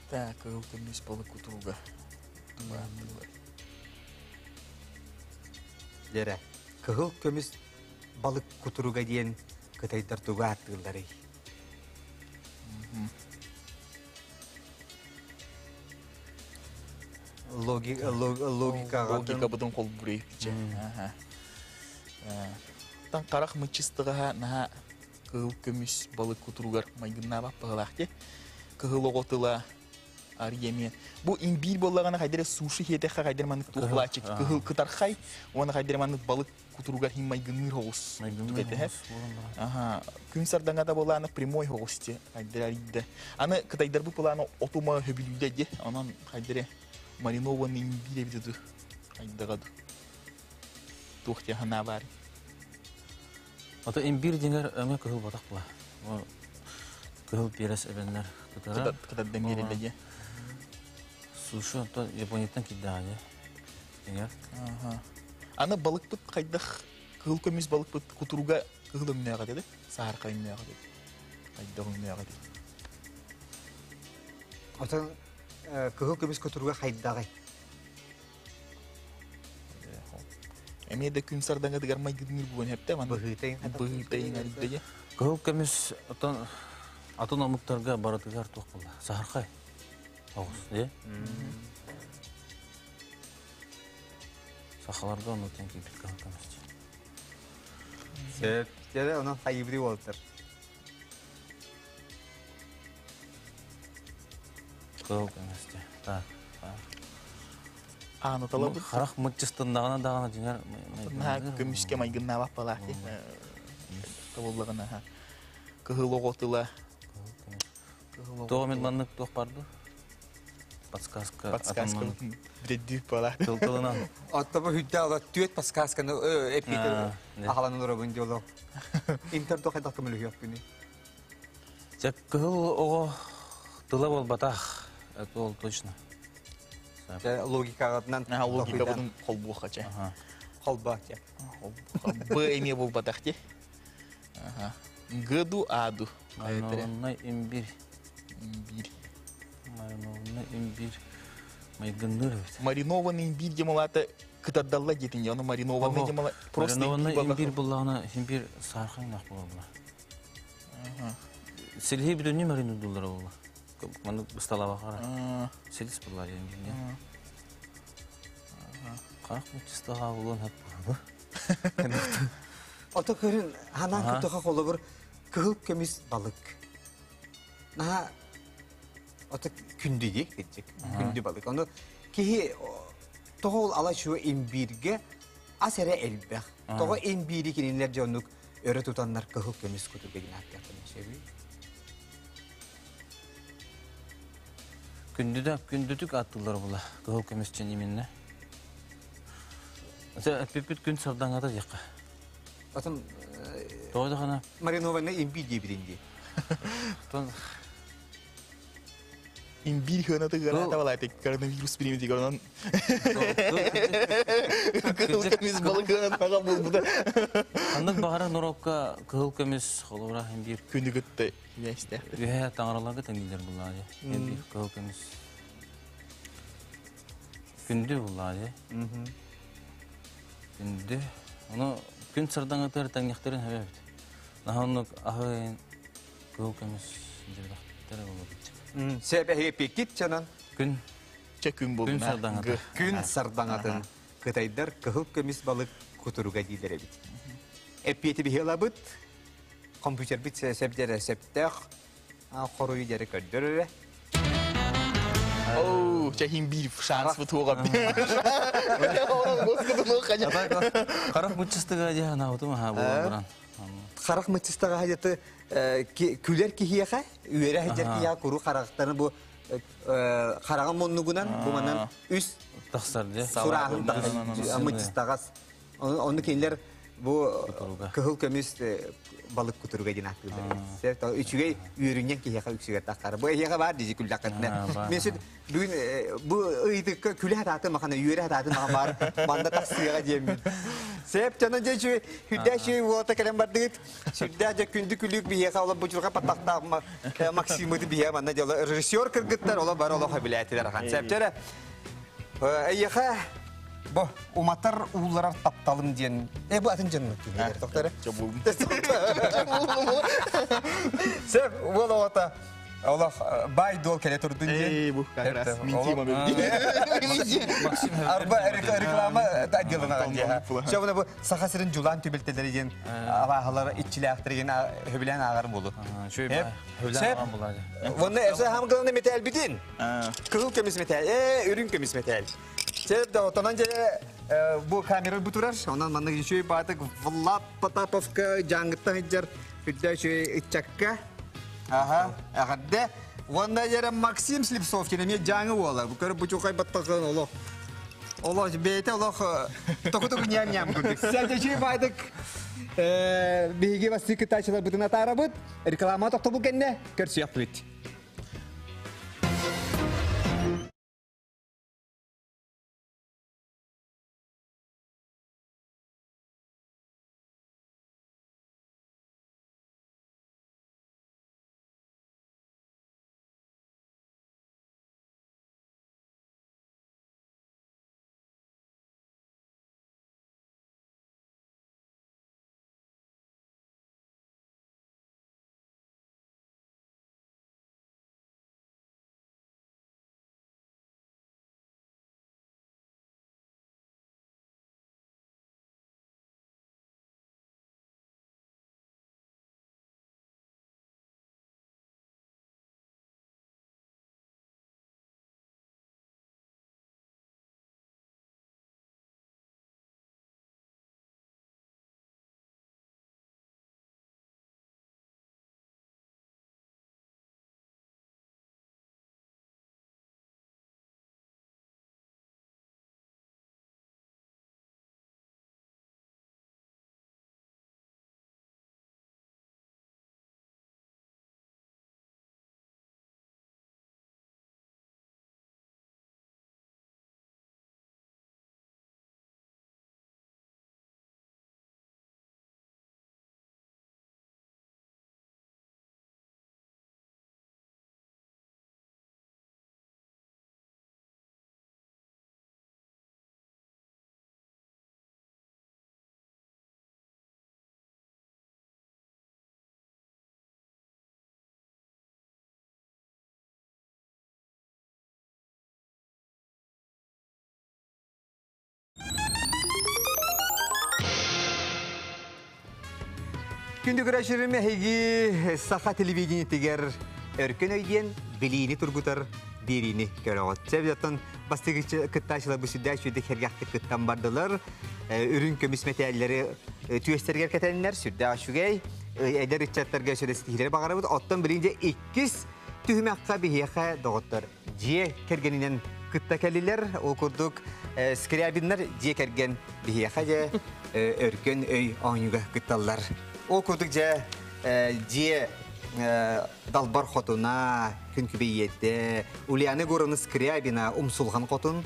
Так, кыһыл көмүс балы кутуруга. Лера, кыһыл көмүс балык кутуруга диэн Кытайдар тугу ааттыылларый? Логикаҕа Логикабытын холбуруй дьэ. Тан харах мыччыстыҕаһа наһаа кыһыл көмүс балык кутуругар майгыннаабат баһылаах те. Кыһыл оҕо тыла арыйа Бу имбиир буоллаҕына хайдары суши хиэтэххэ хайдары маннык туохлааччы кыһыл кытархай уонна хайдары маннык балык кутуругар хин майгынныыр хоҕус түгэтэ. Аха күн сардаҥата буолааны прямой хоҕус те хайдары арыйда. Аны кытайдар бу планы отума хөбүлүүдэ де онон хайдары маринованный имбиир эбит ду хайдаға ду туох те ханаа бар. Ото имбиир дьиҥэр өҥө кыһыл ботах була. Кыһыл перец эбэннэр кытара. Кытардан биэрэллэ дьэ. Суши онтон Японияттан киирдэҕэ дьэ. Дьиҥэр. Аны балыкпыт хайдах кыһыл көмүс балыкпыт кутуруга кыһыл өҥнөөх этэ саарка өҥнөөх этэ. Хайдах өҥнөөх этэ. Отон кыһыл көмүс кутуруга хайдаҕый? Эмиэ да күн сардаҥатыгар майгынныыр буолан хэптэ манна. Быһыытайын арыйда Кыһыл көмүс отон атын омуктарга барытыгар туох буолла? Саһархай. Оҕус, дии? Сахаларга оннуттан киирбит кыһыл көмүс. Сөп. Дьэ, онон хайыбри уолтар. Кыһыл көмүс дии. Так. Ааны талабыт. Харах мытчыстыннаҕына даҕаны дьиҥэр Наһаа көмүскэ майгыннаабат балаах дии. Табыллаҕына кыһыл оҕо тыла. Тоҕо мин маннык туох барды? Подсказка. Подсказка бреддүү бала. Тыл тылынан. Оттоба хүддэ ала түөт подсказканы эппитер ахалан олоробун диоло. Интер то хайдах көмөлөһүөхпүнүй? Чэ кыһыл оҕо тыла буолбатах. Это ол точно. Логикаҕытынан логикабытын холбуохха чэ. Холбоох чэ. Б эмиэ буолбатах ти. Гду аду. Маринованный имбирь. Имбирь. Маринованный имбирь. Майгынныыр эбит. Маринованный имбирь демалата кытардалла диэтин оны маринованный демала просто маринованный имбирь буллаҕына имбирь саархаҥнаах буолла. Силиһи бүтүннүү маринудуллара буолла. Маннык бысталаабахара. Силис булла имбирь. Харах муччыстаға булуон хөп буолла. Ото көрүн ханаан кутуха холобур кыһыл көмүс балык. Наһаа ото күндү дии кичик. Күндү балык. Ону киһи тоҕо ол ала чуо имбииргэ ас эрэ элбэх. Тоҕо имбиири кинилэр дьоннук өрө тутаннар кыһыл көмүс кутук деген ааттаахтарын сөбүй? Күндүдэ күндүтүк аттылар була кыһыл көмүс чен именно. Эппиппит күн сардаҥата диэххэ. Отон Тоҕо даҕаны маринованный имбирь диэбитин дии. Тон Имбирь хыната ыараата балаатык коронавирус биримитигэр онон кыһыл көмүс балык ыанатаҕа буолбута. Ханнык баҕарар норуокка кыһыл көмүс холобура имбирь күнү кытта үөстээх. Үөһэ таҥараларга тэҥнииллэр буллаа дии. Имбирь кыһыл көмүс күндү буллаа дии. Күндү. Ону күн сардаҥатыгар тэҥниэхтэрин сөбө эбит. Наһаа оннук аһы кыһыл көмүс дьиэлэхтэрэ буолбут. Сөп эһиги пиккит чанан. Күн Чэ күн күн сардаҥата. Күн сардаҥатын кытайдар кыһыл көмүс балык кутуруга дииллэр эбит. Эппиэти биһи ылабыт. Компьютербит сөп сөптөөх хоруйу дьэрэ көрдөрөрө. Оу, чэ биир шанс бутуоҕа. Харах мыччыстыга дьэ ханаабытым аха буолан баран. Харах мыччыстыга хажаты күлэр киһиэхэ, үөрэ хажар киһиэхэ куру харахтарын бу хараҕын муннугунан бу манан үс тахсар дьэ. Сурааһын мыччыстаҕас. Ону кинилэр бу кыһыл көмүс балык кутуруга диэн ааттыыллар. Үчүгэй үөрүнньэҥ киһиэхэ үксүгэр таххар. Бу эһиэхэ баар дии күллэххитинэ. Мен сүт бүгүн бу ыйытыкка күлэ хатаатын махана үөрэ хатаатын маха баар манна тахсыаҕа диэммин. Сеп чана дьэ үчүгэй сүрдээх үчүгэй уота кэлэн бардыгыт. Сүрдээх дьэ күндү күлүүк биһиэхэ ола бучурга паттахтаах Максимыты биһиэ манна дьоло режиссер кыргыттар ола бар олох билээтилэр ахан. Сеп чэрэ. Эйиэхэ. Бу уматар уулларар тапталым диэн. Э бу атын дьоннук киһилэр тоқтары. Сөп, уол оҕото олох бай дуол кэлэ турдун диэн. Эй, бу как раз мин тема Арба реклама отделына диэн. Сөп, бу Саха сирин дьулаан түбэлтэлэри диэн алааһалар иччилээхтэригин хөбүлээн ааҕар буолу. Сөп. Онно эсэ хамгыланы метээлбитин. Кыһыл көмүс метээл, э, үрүҥ көмүс метээл. Сөп да, отонон дьэ бу камера бу турар. Онон маннык үчүгэй баатык Влад Потаповка дьаҥҥыттан сылдьар үрдэ үчүгэй ыччакка. Аха, эҕэрдэ. Уонна дьэрэ Максим Слепцов эмиэ дьааҥы уола. Бу көрө бучукай баттахын олох. Олох бэйэтэ олох току-току ньям-ньям курдук. Сәл үчүгэй баатык биһиги бастыы кыттааччыларбытын атаарабыт. Реклама тохтобул кэннэ көрсүөхпүт. Күндү көрөөччүлэрим эһиги саха телевидениетигэр өркөн өй диэн билиини тургутар биэриини көрөҕүт. Сөп бастакы кыттааччылар бу сүрдээх үчүгэйдик сэргэхтик кыттан бардылар. Үрүҥ көмүс мэтээллэри түөстэригэр кэтэннэр сүрдээх үчүгэй. Эдэр ыччаттарга сүрэстиһиилэри баҕарабыт. Оттон билигин дьэ иккис түһүмэххэ биһиэхэ доҕоттор дьиэ кэргэнинэн кытта кэллилэр. Ол курдук Скрябиннар дьиэ кэргэн биһиэхэ дьэ өркөн өй оонньууга кытталлар. Ол курдук дьэ дьиэ далбар хотуна, күн күбэй ийэтэ, Ульяна Егоровна Скрябина умсулҕан хотун.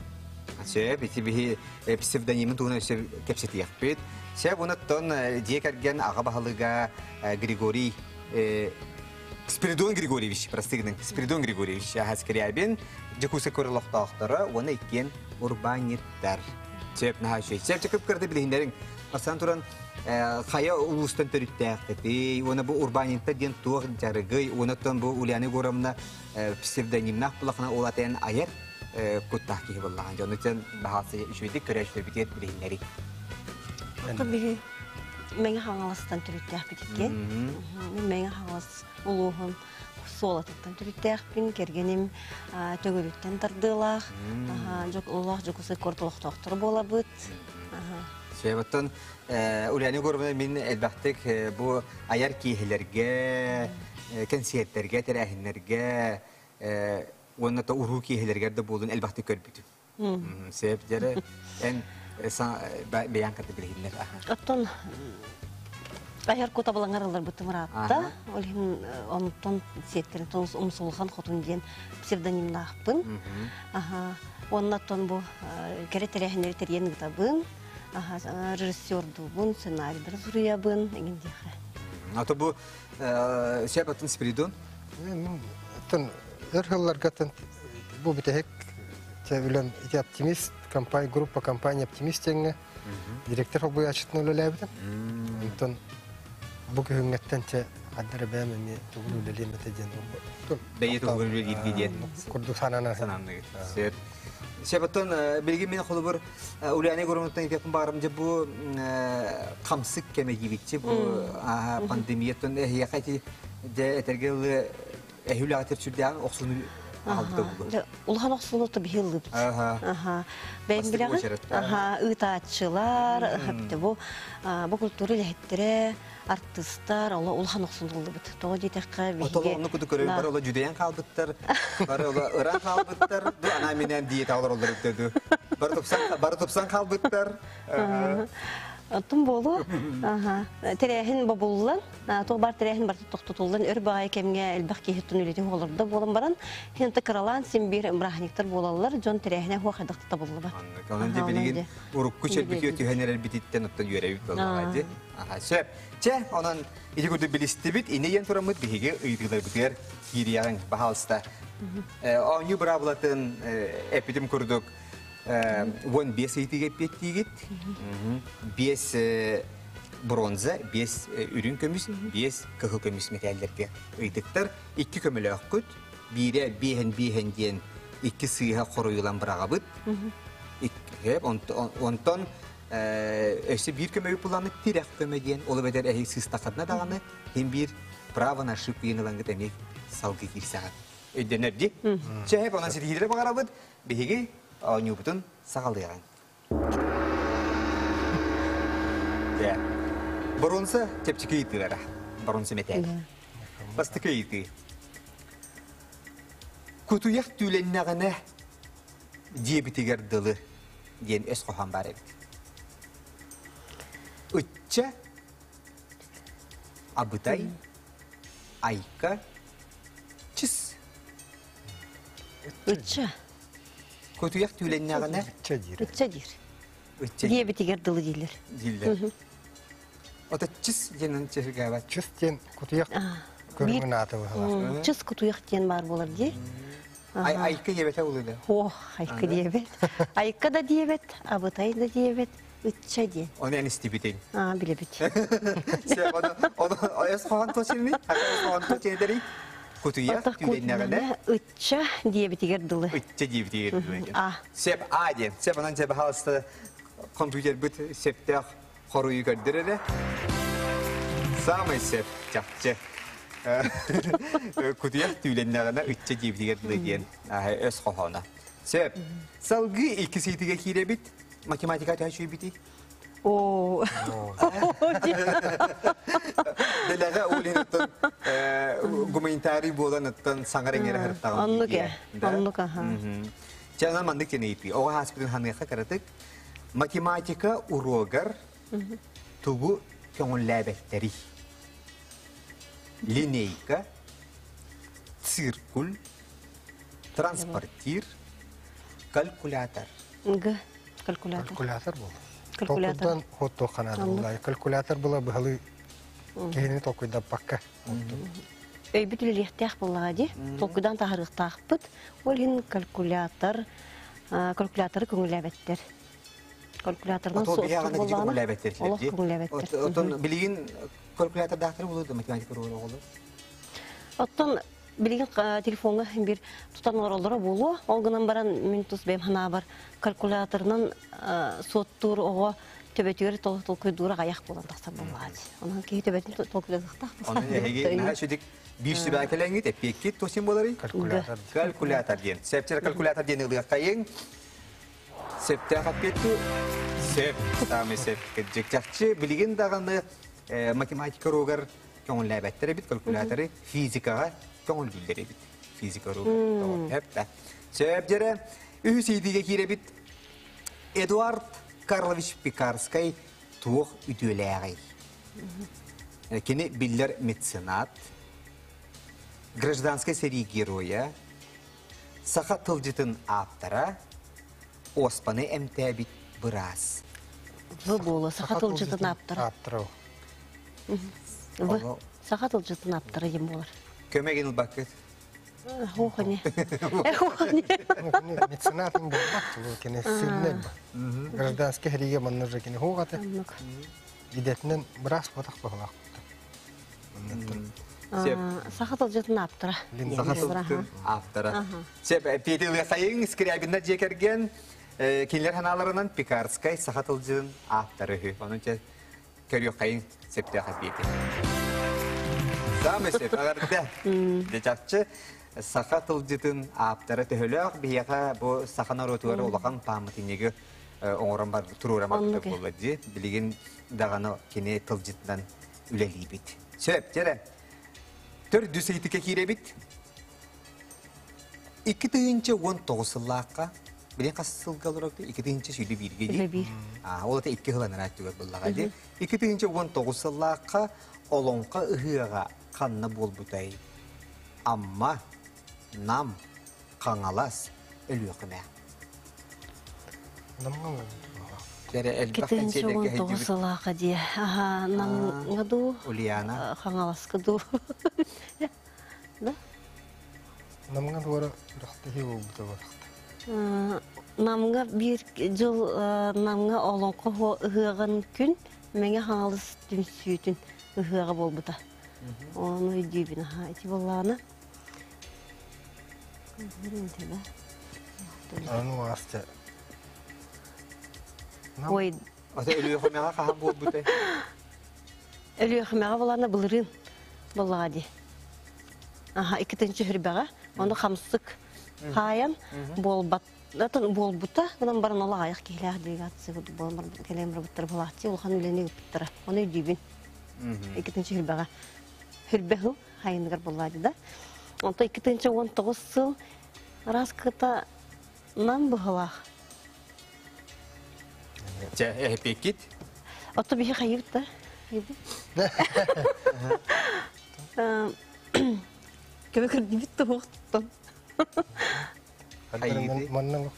Сөп, ити биһи псевдонимын туһунан өссө кэпсэтиэхпит. Сөп, онуттан дьиэ кэргэн аҕа баһылыга Григорий Спиридон Григорьевич, простыгның, Спиридон Григорьевич Скрябин, Дьокуускай куорат уонна иккиэн урбаанньыттар. Сөп, наһаа үчүгэй. Сөп, кып-кырата билиһиннэриҥ. Бастаан туран, хайа улуустан төрүттээхтитий, уонна бу урбаанньыттар диэн туох дьарыгый, уонна бу Ульяна Егоровна псевдонимнаах булахына ол атайан айар куттаах киһи буоллаҕын. Дьону тен баһаасы үчүгэйдик көрөөччүлэрбитигэр билиһиннэрий. Мэҥэ Хаҥаластан төрүттээхпит иккиэн. Мин Мэҥэ Хаҥалас улууһун Суолатыттан төрүттээхпин, кэргэним Төгүрүттэн тардыылаах, олох Дьокуускай куорат олохтоохторо буолабыт. Сөбөттөн Ульяна Егоровна мин элбэхтик бу айар киэһэлэргэ, кэнсиэртэргэ, тэрээһиннэргэ уонна да уруу киэһэлэригэр да буолун элбэхтик көрбүтүм. Сөп дьэрэ эн бэйэҥ кытта билиһиннэр. Оттон айар кутабылаҥар ылларбытым ыраатта. Ол иһин онтон сиэттэрин умсулҕан хотун диэн псевдонимнаахпын. Уонна оттон бу кэрэ тэрээһиннэри тэрийэн ыытабын. Режиссердуубун, сценарийдары суруйабын, эҥин диэхэ. Ато бу сөп атын Спиридон? Оттон өр сылларга бу бүтэһик үлэм ити оптимист. компания, группа компания «Оптимист» диэҥҥэ директор холбуйааччытынан үлэлээбитим. Онтон бу күһүҥҥэттэн чэ ханна эрэ бэйэм эмиэ тугун үлэлиэм этэ диэн Бэйэ тугун үлэлиирги диэн курдук санаан санаанныгыт. Сөп. Сөп оттон билигин мин холобур Ульяна Егоровнаттан этиэхпин баҕарым дьэ бу хамсык кэмэ диибитчи бу пандемияттан эһиэхэ ити дьэ этэргэ дылы эһи үлэҕитир сүрдээҕин охсуну аҕалбыта буолуо. Улахан охсууну то биһи ыллыбыт. Аха. Бэйэм билэҕин? Аха, ыытааччылар, бу бу культура үлэһиттэрэ, артыыстар оло улахан охсун ыллыбыт. Тоҕо диэтэххэ биһиги Отоло онну куду көрөр бары оло жүдэйэн хаалбыттар, бары оло ыран хаалбыттар, ду анаа минээн диета олороллор эбитэ ду. Бары тупсан бары тупсан хаалбыттар. Оттон буолуо. Тэрээһин бобуллан, туох баар тэрээһин барыта тохтотуллан, өр баҕайы кэмҥэ элбэх киһи үлэтин олордо буолан баран, хинта кыралаан син биир бырааһынньыктар буолаллар, дьон тэрээһинэ хуох хайдах табыллыбат. Онон дьэ билигин урукку чэрбитигэ түһэн эрэрбититтэн оттон үөрэбит буоллаҕа дии. Аха, сөп. Чэ, онон ити курдук билистибит, ини диэн тураммыт биһиги ыйытыыларбытыгар киириэҕиҥ, баһаалыста. Оонньуу быраабылатын эппитим курдук 15 ыйытыыга эппиэттиигит. Биэс бронза, биэс үрүҥ көмүс, биэс кыһыл көмүс мэтээллэргэ ыйытыктар. Икки көмөлөөххүт. Биирэ биэһэн биэһэн диэн икки сыыһа хоруйулан быраҕабыт. Онтон өссө биир көмөбүт буламмыт тирэх көмө диэн, ол эбэтэр эһиги сыыстаххытына даҕаны иһин биир право на ошибку диэн ылаҥҥыт эмиэ салгыы киирсэҕит. Өйдөнөр дии. Чэ, онон ситиһиилэри баҕарабыт. Биһиги оонньуубутун саҕалыаҕыҥ. Дьэ, боруонса чэпчэки ыйытыылара. Боруонса мэтээл. Бастакы ыйытыы. Кутуйах түүлэннэҕинэ диэбитигэр дылы диэн өс хоһоон баар эбит. Ычча, абытай, айка, чыс. Ычча. Кутуйах түүлэннэҕинэ Ычча диир. Ычча диир. Ычча Диэбитигэр дылы дииллэр. дииллэр. Ото чыс диэн чыһыргаабат. Чыс диэн кутуйах көрүҥүн ааты быһалар. Чыс кутуйах диэн баар буолар дии. Ай айка диэбэтэ улыда. Ох, айка диэбэт. Айка да диэбэт, абытай да диэбэт, ычча диэн. Оны эн истибитиҥ. Аа, билэбит. Сэ, оны, оны, өс хоһон тосилми? Өс хоһон тосилдери? Кутуйах түүлэннэҕинэ ычча диэбитигэр дылы. Ычча диэбитигэр дылы. А. Сеп А диэн. Сеп онон сеп хаалыста компьютербит септөөх хоруйу көрдөр эрэ. Самый сеп чахчы. Кутуйах түүлэннэҕинэ ычча диэбитигэр дылы диэн өс хоһооно. Сөп. Салгыы икки сыйтыга киирэбит. Математика төһө үчүйбүтүй? Оо. Дэлэҕэ ол иһин гуманитарий буолан оттон саҥар иҥэрэ сырыттаҕым Оннук ээ. Оннук аха. Чэ, онон маннык тэнийиппи. Оҕо ааспытын ханыахха кыратык. Математика уруогар тугу көҥүллээбэттэрий? Линейка, циркуль, транспортир, калькулятор. Г. Калькулятор. Калькулятор буолар. Калькулятор. Толкуйдан хот ханаада буолла. Калькулятор была быһалыы киһини толкуйдаппакка. Өйбүт үлэлиэхтээх буоллаҕа дии. Толкуйдаан таһаарыахтаахпыт. Ол иһин калькулятор, калькуляторы көҥүллээбэттэр. Калькуляторынан Ото биһи аҕана кичи көҥүллээбэттэр Олох көҥүллээбэттэр. Оттон билигин калькулятордаахтар буолуо да математика оҕолор? Оттон билигин телефоҥҥа биир тутан олороллоро буолуо. Ол гынан баран мин тус бэйэм санаабар калькуляторынан суоттуур оҕо төбөтүгэр толкуйдуур аҕайах буолан тахсар буоллаҕа. Онон киһи төбөтүн толкуйдатыахтаах. Онон эһиги наһаа үчүгэй биир сүбэҕэ кэлэҥҥит эппиэккит туосин буоларый? Калькулятор. Калькулятор диэн. Сөпчер калькулятор диэн ылыаххайыҥ. Сөптөөх эппиэттүү? Сөп. Саамай сөп. Кырдьык чахчы билигин даҕаны математика уруогар көҥүллээбэттэр эбит калькуляторы физикаҕа көҥүллүүллэр эбит. Физика уруогар. Сөп. Сөп дьэрэ. Үһүс ыйытыыга киирэбит. Эдуард Карлович Пекарскай туох үтүөлээҕий? Кини биллэр меценат, гражданскай сэрии геройа, саха тылдьытын ааптара, оспаны эмтээбит быраас. В буолуо, саха тылдьытын ааптара. Ааптара. В. Саха тылдьытын ааптара диэн буолар. Көмө гин ылбаккыт. Хуохани. Хуохани. Меценатын буолбат, кини сильный гражданский хэриге манна же кини хуогаты. Идэтинен быраас ботах баһылаах. Саха тылдьытын ааптара. Саха тылдьытын ааптара. Сеп, Петя Сайын Скрябинна дьиэ кэргэн кинилэр ханааларынан Пекарскай саха тылдьытын ааптары үһү. Онон көрүөххэйин септөөх эпиэти. Самый сеп, агарда. Дечакчы саха тылдьытын ааптара төһөлөөх биһиэхэ бу саха норуотугар улахан пааматынньыгы оҥорон бар туруора барбыта буолла дии. Билигин даҕаны кини тылдьытынан үлэлиибит. Сөп, дьэрэ. Төрдүс ыйытыкка киирэбит. 2019 сыллаахха, билин хас сылга олорорду? 2021-ге дии. Ол это икки сыл анараа өттүгэр буллаҕа дии. 2019 сыллаахха Олоҥхо ыһыаҕа ханна буолбутай? Амма, Нам, Хаҥалас, Өлүөхүмэ. Дэрэ элбэх кэнсиэрдэргэ 2019 сыллаахха дии. Аха, Намҥа дуу, Ульяна. Хаҥаласка дуу. Да? Намҥа дуора күрэхтэһии буолбута буолахта. Намҥа биир дьыл Намҥа Олоҥхо ыһыаҕын күн Мэҥэ Хаҥалас түмсүүтүн ыһыаҕа буолбута. Ону өйдүүбүн аха ити буоллаҕына. Аны ааста. Ой. Ата Өлүөхүмэҕэ хаһан буолбутай? Өлүөхүмэҕэ булана былырыын буоллаҕа дии. Аха, иккитинчи хүрбэҕэ. Ону хамсык хаайан буолбат буолбута. Гынан баран ол аҕыйах киһилээх делегация буолан кэлэн барбыттара булааччы улахан үлэни ыыппыттара. Ону өйдүүбүн. Иккитинчи хүрбэҕэ. Хүрбэ сыл хайыныгар буоллаады да. Онто 2019 сыл араас кыта нам быһылаах. Чэ, эһэпиэккит? Ото биһи хайыбыт да? Көмө көрдүбүт туһуктан. Манна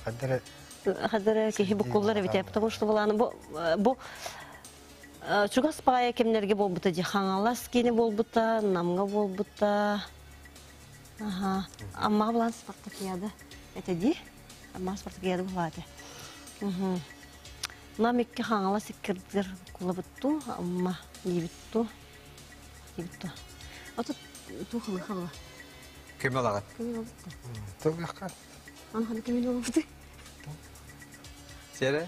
хаддара Хаддара киһи буккуллар эбит, потому что буланы бу бу чугас баайа кэмнэргэ буолбута дии Хаҥалас киини буолбута, Намҥа буолбута. Аха. Аммаҕа булан спартакиада этэ дии. Аммаҕа спартакиада буолааты. Нам икки Хаҥалас иккирдигэр кулабытту, Амма диибитту. Диибитту. Ото туох хала. Көмө алаҕыт. Көмө алабыт. Тылгахха. Аны ханы көмө алабыт. Сэрэ?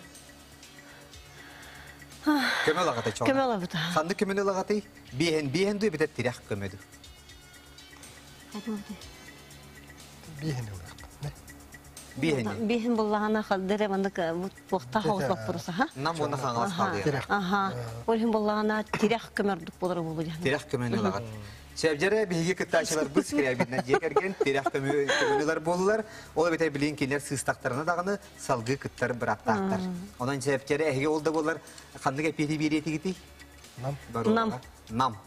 Көмө ылаҕытай чоҕо. Көмө ылабыт. Ханнык көмөнү ылаҕытый? Биэһин, биэһин дуу эбэтэр тирэх көмө дуу? Биэһин ылыахпыт. Биэһин. Биэһин буллаҕына халдыра маннык туохтаах оҕус боппуруса Нам уонна Хаҥалас хаалыа. Аха. Ол иһин буллаҕына тирэх көмөрдүк буолар буолу дьаһан. Тирэх көмөнү ылаҕыт. Сөбдьэрэ биһиги кыттааччыларбыт Скрябиннар дьиэ кэргэн тирэх көмөнүлэр буоллулар. Ол эбэтэр билин кинилэр сыыстахтарына даҕаны салгыы кыттар бырааптаахтар. Онон сөбдьэрэ эһиги ол да буоллар ханнык эппиэти биэриэтигитий? Нам. Нам. Нам.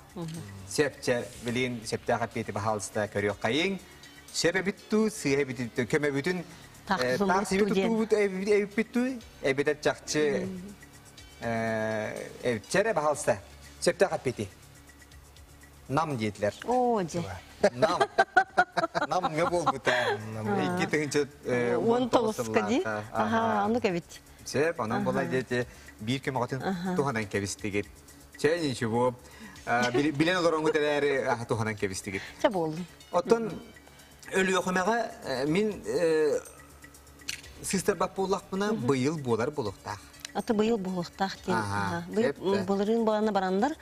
Сөпчө билин сөптөөх эппиэти баһаалыста көрүөххэйиҥ. Сөп эбит дуу, сыыһа эбит дуу, көмөбүтүн таах сиби тутуубут эбиппит дуу, эбэтэр чахчы эбитчэрэ баһаалыста. Сөптөөх эппиэти. Нам диэтилэр. Оо, дьэ. Нам. Намҥа буолбута. Икки 19-ка дии. Аха, оннук эбит. Сөп, онон була диэти биир көмөҕөтүн туһанан кэбистигит. Чэ, ничего. Билэн олороҥҥут эрээри туһанан кэбистигит. Чэ буоллун. Оттон Өлүөхүмэҕэ мин сыыстарбат буоллахпына быйыл буолар буолуохтаах. Аты быйыл буолуохтаах диэн. Быйыл былырыын буолана бараннар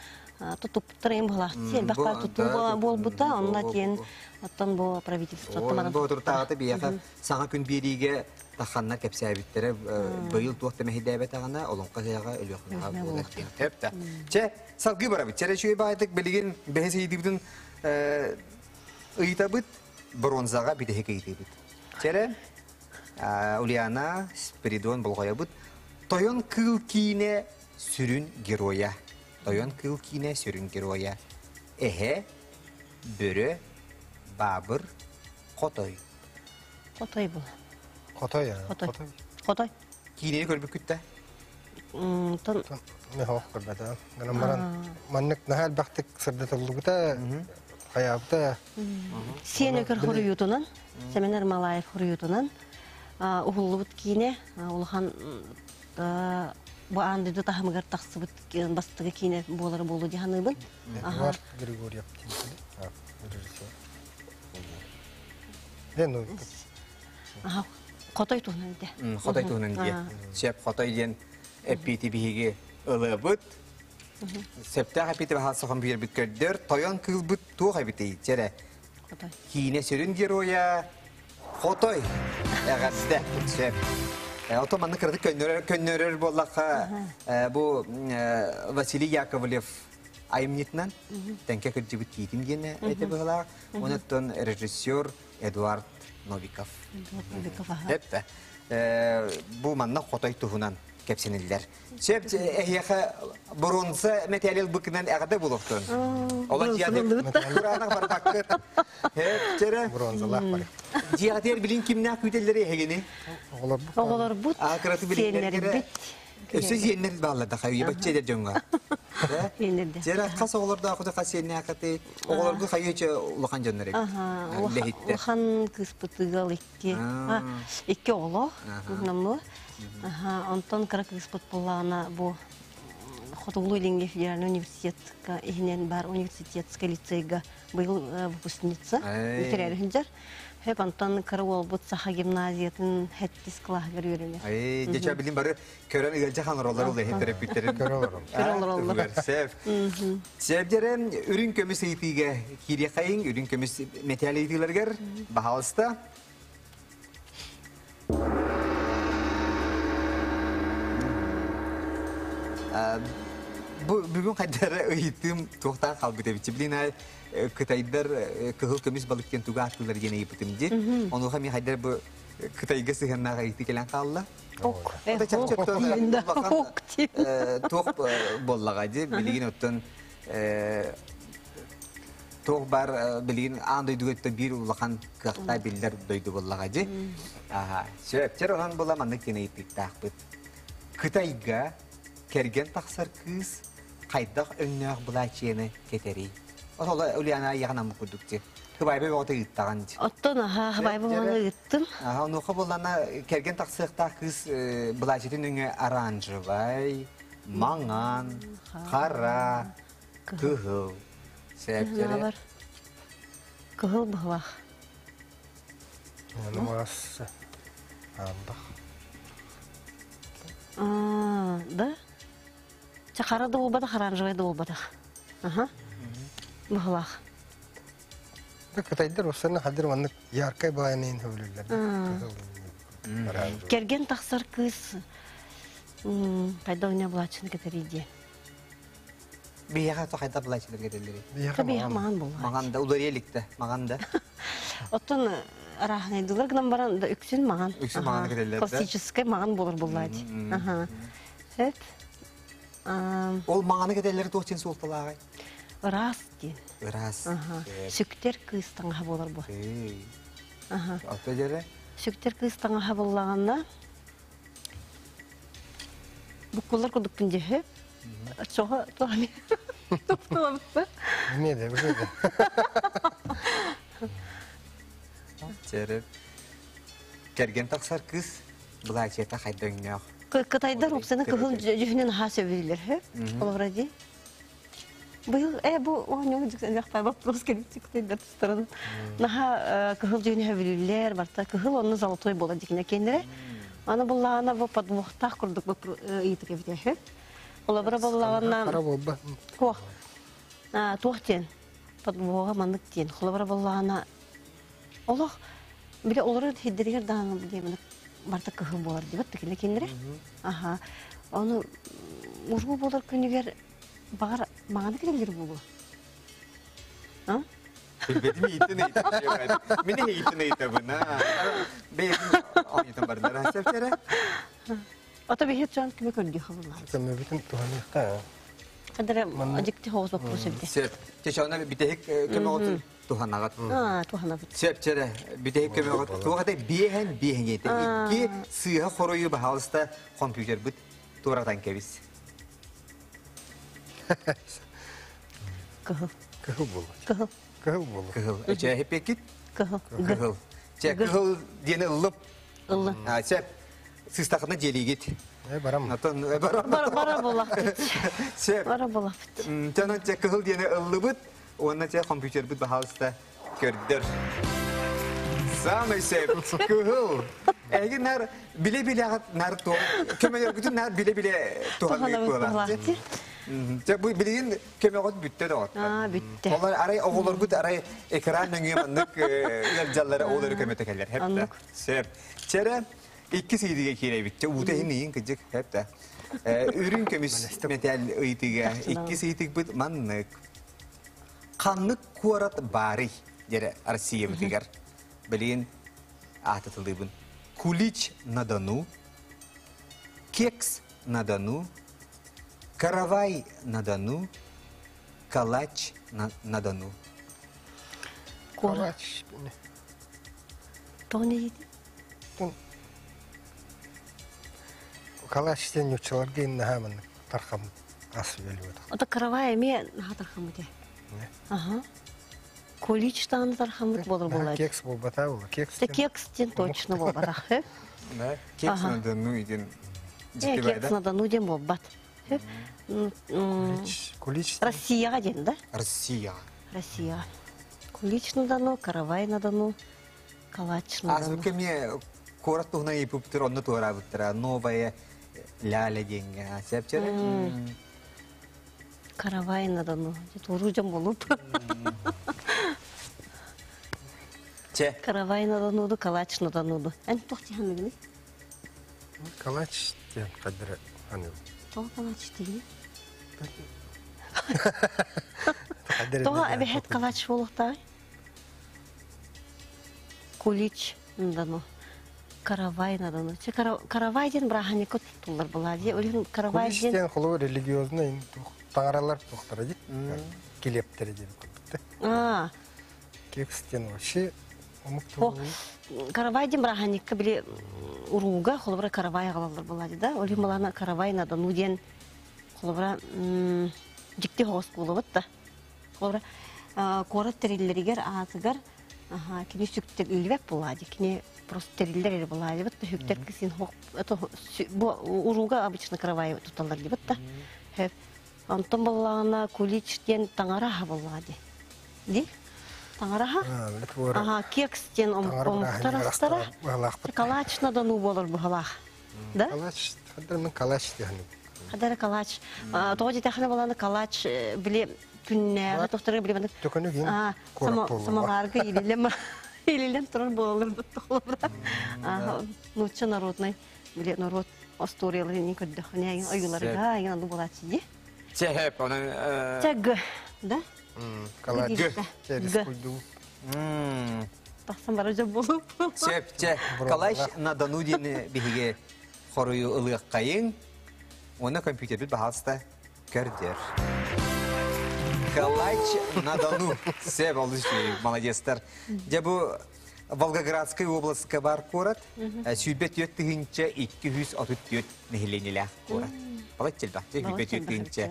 тутуппуттар эм буолаахтыы элбэх тутуу буолбута онно тиэн оттон бу правительство Бу отуртааҕыта биһиэхэ саҥа күн биэриигэ тахханнар кэпсээбиттэрэ быйыл туох да мэһэйдээбэтэҕинэ олоҥхо ыһыаҕа Өлүөхүмэҕэ буолар диэн. Сөп Чэ, салгыы барабыт. Чэ, үчүгэй баайдык билигин бэһис ыйытыыбытын ыйытабыт, бронзаҕа бүтэһик ыйытыыбыт. Чэрэ, Ульяна Спиридон болҕойобут. Тойон кыыл киинэ сүрүн геройа. Тойон кыыл киинэ сүрүн геройа. Эһэ, бөрө, баабыр, хотой. Хотой бұл. Хотой, Хотой. Хотой. Киинэни көрбүккүт да? Тон Мехох көрбөтө. Гынан баран маннык наһаа элбэхтик сырдатыллыбыта. Хайаабыта. Сиэн өкөр хоруйуутунан, Сэмэн Ермолаев хоруйуутунан уһуллубут киинэ улахан бу аан дойду таһымыгар тахсыбыт бастакы киинэ буолара буолуо дии саныыбын. Эдуард Григорьев режиссер. Хотой туһунан дии. Хотой туһунан дии. Сөп хотой диэн эппиити биһиги ылыбыт. Сөптөөх эппиити баһаалса компьютербит көрдөр. Тойон кыылбыт туох эбитий? Чэрэ. Киинэ сүрүн геройа Хотой. Эҕэрдэ. Сөп. Ото манна кыратык көннөрөр, көннөрөр буоллахха, бу Василий Яковлев айымньытынан тэҥкэ кырдьыбыт киитим диэн этэ быһылаах. Онуттан режиссер Эдуард Новиков. Эдуард Новиков, аха. Эппэ. Бу манна хотой туһунан кэпсэниллэр. Сөп эһиэхэ бронза мэтээлил быкынан эҕэрдэ буолуохтун. Олох кураанах барбаккыт. Хеп, Бронзалаах бар. Дьиэҕитигэр билин кимнээх күүтэллэри эһигини? Оҕолорбут. Оҕолорбут, сиэннэрбит. Өссө сиэннэр бааллар да хайы бачча эдэр дьоҥҥо. Сиэннэрдэ. Дьэ хас оҕолордооххут хас сиэннээххитий? Оҕолоргут хайы улахан дьоннор эбит. Үлэһиттэр. Улахан кыыспыт ыал икки. Икки оҕолоох. Намнуо. Онтон кыра кыыспыт буоллаҕына бу Хотугулуу-Илиҥҥи федеральнай университетка иһинэн баар университетскай лицейга быйыл выпускница бүтэрээри сылдьар. Хөп онтон кыра уолбут Саха гимназиятын сэттис кылааһыгар үөрэнэр. Эй, дьэ билин бары көрөн ыалдьа олороллор ол иһин төрөппүттэрин. Көрө олороллор. Көрө олороллор. Сөп. Сөп үрүҥ көмүс ыйытыыга киириэхэйиҥ, үрүҥ көмүс мэтээл ыйытыыларыгар баһаалыста. Бу бүгүн хайдара ыйытыым туохтаан хаалбыт эбит. Билин кытайдар кыһыл көмүс балык диэн тугу ааттыылар диэн ыйыппытым дии. Онуоха мен хайдар бу Кытайга сыһыаннаах ыйытыы кэлэн хаалла. Ок. Туох буоллаҕа дии билигин оттон туох бар билигин аан дойдуга өттө биир улахан кыахтаах биллэр дойду буоллаҕа дии. Сөптөр онон була маннык диэн ыйытыктаахпыт. Кытайга кэргэн тахсар кыыс хайдах өҥнөөх былаачыйаны кэтэрий? Ол Ульяна айаҕынан курдук дии. Хыбайба бөҕөтө ыыттаҕын дии. Оттон аха хыбайба бөҕөнү ыыттым. Аха онуоха буоллана кэргэн тахсыахтаах кыыс былаачыйатын өҥө оранжевай, маҥан, хара, кыһыл. Сээптэрэ. Кыһыл быһылаах. Анамас аамбах. Да? Чэ хара да буолбатах, оранжевай да буолбатах. Аха. Быһылаах. Кытайдар уссана хадыр маннык яркай баайынын хөбүлүүллэр. Кэргэн тахсар кыыс хайда уня булааччыны кэтэрий диэн. Биһиэхэ то хайда булааччылар кэтэллэрий? Биһиэхэ маҥан буолла. Маҥан да уларыйа иликтэ, маҥан да. Оттон арааһынайдылар гынан баран да үксүн маҥан. Үксүн маҥаны кэтэллэр да. Классическай маҥан буолар буоллааччы. Аха. Сөп. Ол маҥаны кэтэллэр туох диэн суолталааҕый? Ыраас диэн. Ыраас. Сүктэр кыыс таҥаһа буолар бу. Ата дьэрэ? Сүктэр кыыс таҥаһа буоллаҕына буккулар курдукпун дьэһэ. Чоҕо туох туохтуобутта. Эмиэ де, уже де. Дьэрэ. Кэргэн тахсар кыыс былаачыйата хайда өҥнөөх. Кытайдар упсаны кыһыл дьүһүнүн аһаа сөбүлүүллэр һэ. Олора дии. Быйыл э бу оонньуу дьүксэнэхпэ вопрос кэлбит кытайдар тустарын. Наһаа кыһыл дьүһүнү сөбүлүүллэр, барта кыһыл онно золотой буолар дикинэ киэннэрэ. Аны буллаҕына бу подвохтаах курдук ыйытык эбитэ үһү. Олобура буллаҕына Хара буолба. Туох туох диэн подвоҕа маннык диэн. Холобура буллаҕына Олох бile олорор сирдэригэр даҕаны диэмэни барыта кыһыл буолар диэбит кинилэр кинилэри. Аха. Ону уруу буолар күнүгэр баҕар маҥаны кэлэллэр буолуо. А? Билбэтим иитин ыйытабын. Мин иитин ыйытабын. Бэйэтин оонньотон бардар. Сөптөрө. Ото биһи чон кими көрдүү хабыллаан. Көмөбүтүн туһаныахта. Кадара дьикти хоҕус боппуруос эбитэ. Сөп. Чечона бүтэһик көмөҕүтүн туһанаҕыт. Туһанабыт. Сөп чэрэ, бүтэһик көмөҕүт. Туох это биэһэн биэһэҥиэтэ. Икки сыыһа хоруйу баһаалыста компьютербыт туоратан кэбис. Кыһыл. Кыһыл буолла. Кыһыл. Кыһыл буолла. Кыһыл. Эчэ хепекит? Кыһыл. Кыһыл. Чэ, кыһыл диэни ыллым. Ыллым. А, чэ, сыстахына дьиэлиигит. Э, барам. Отон барам. Бара булаппыт. Чэ, Бара булаппыт. Чэ, чэ, кыһыл диэни ыллыбыт. Уонна чэ, компьютербит баһаалыста көрдөр. Самый сөп. Кыһыл. Эһиги нар биле-биле нар то көмөлөргүтүн нар биле-биле туһаныы буолар. Дьэ бу билигин көмөҕүт бүттэ доҕоттор. Аа, бүттэ. Олор арай оҕолоргут арай экран нөҥүө маннык ыалдьаллара ол өрө көмөтө кэлэр. Хеп да. Сөп. Чэрэ иккис ыйытыга киирэбит. Чэ уута иһин ыйын кыдьык. Хеп да. Үрүҥ көмүс мэтээл ыйытыга иккис ыйытыкпыт маннык. Ханнык куорат баарый? Дьэрэ Россиябытыгар. Билигин аатытылыыбын. Кулич на Дону, кекс на Дону, Каравай на Дону, калач на, на Дону. Калач. Тони. Калач ден нучаларга иннаһаамын тархам ас үөлү Ото каравай эме наха тархамыт. Ага. Куличтан тархамыт болор болар. Кекс болбата ол. Кекс. Кекс ден точно болбатах. Да, кекс на Дону иден. Кекс на Дону ден болбат. Кулич. Россияға ден, да? Россия. Россия. Кулич на Дону, каравай на Дону, калач на Дону. Азбука мне куорат туһунан ыйыппыттар, онно туораабыттара. Новая ляля диэҥҥэ. Сепчere? Каравай на Дону. Туру дьон болуп. Че? Каравай на Дону, калач на Дону. Эн туох тиһэн Калач диэн кадра аны. Тоҕо калач диин? Тоҕо эбэһэт калач буолуохтааҕый? Кулич на Каравай на Дону. Каравай диэн бырааһынньыкка туттуллар была дии. Ол каравай диэн... Кулич диэн холу религиозный таҥаралар туохтара дии. Килиэптэрэ диэн курдук. Аа. Кекс диэн вообще Каравай диэн бырааһынньыкка били урууга холобура каравай аҕалаллар буолла да. Ол иһин балаана каравай на Дону диэн холобура дьикти хоҕус буолубут да. Холобура куорат тэриллэригэр аатыгар кини сүктэриллибэт буолла дии. Кини просто тэриллэр эрэ буолла дии. Хүктэр кисин бу урууга обычно каравай туталлар дибит да. Онтон буоллаҕына кулич диэн таҥараһа буолла дии. Ди? Таҥараһа? Ага, кекс диэн омуктар астара. Калач на Дону буолар быһалаах. Да? Калач, хаддар калач диэн. Хадара калач. Тоҕо дитэххинэ баланы калач били күннээҕи тохторго били маннык Төкөнү кин самоварга илилем илилен турар буолалар бут Нуучча народный били народ остуоруяларын көрдөхүнэ ойууларга аян ану булааччы ди. Чэхэп, онон Чэ г, да? Калач. Г. Г. Тахсан бара жап болуп. Сөп, чэ. Калач на Дону диэн биһиги хоруйу ылыаххайыҥ. Уонна компьютербит баһаалыста көрдөр. Калач на Дону. Сөп, олус молодецтар. Дьэ бу Волгоградскай областка бар куорат. Сүүрбэ 4 тыһыынча 234 нэһилиэнньэлээх куорат. Балай элбэх 24 тыһыынча.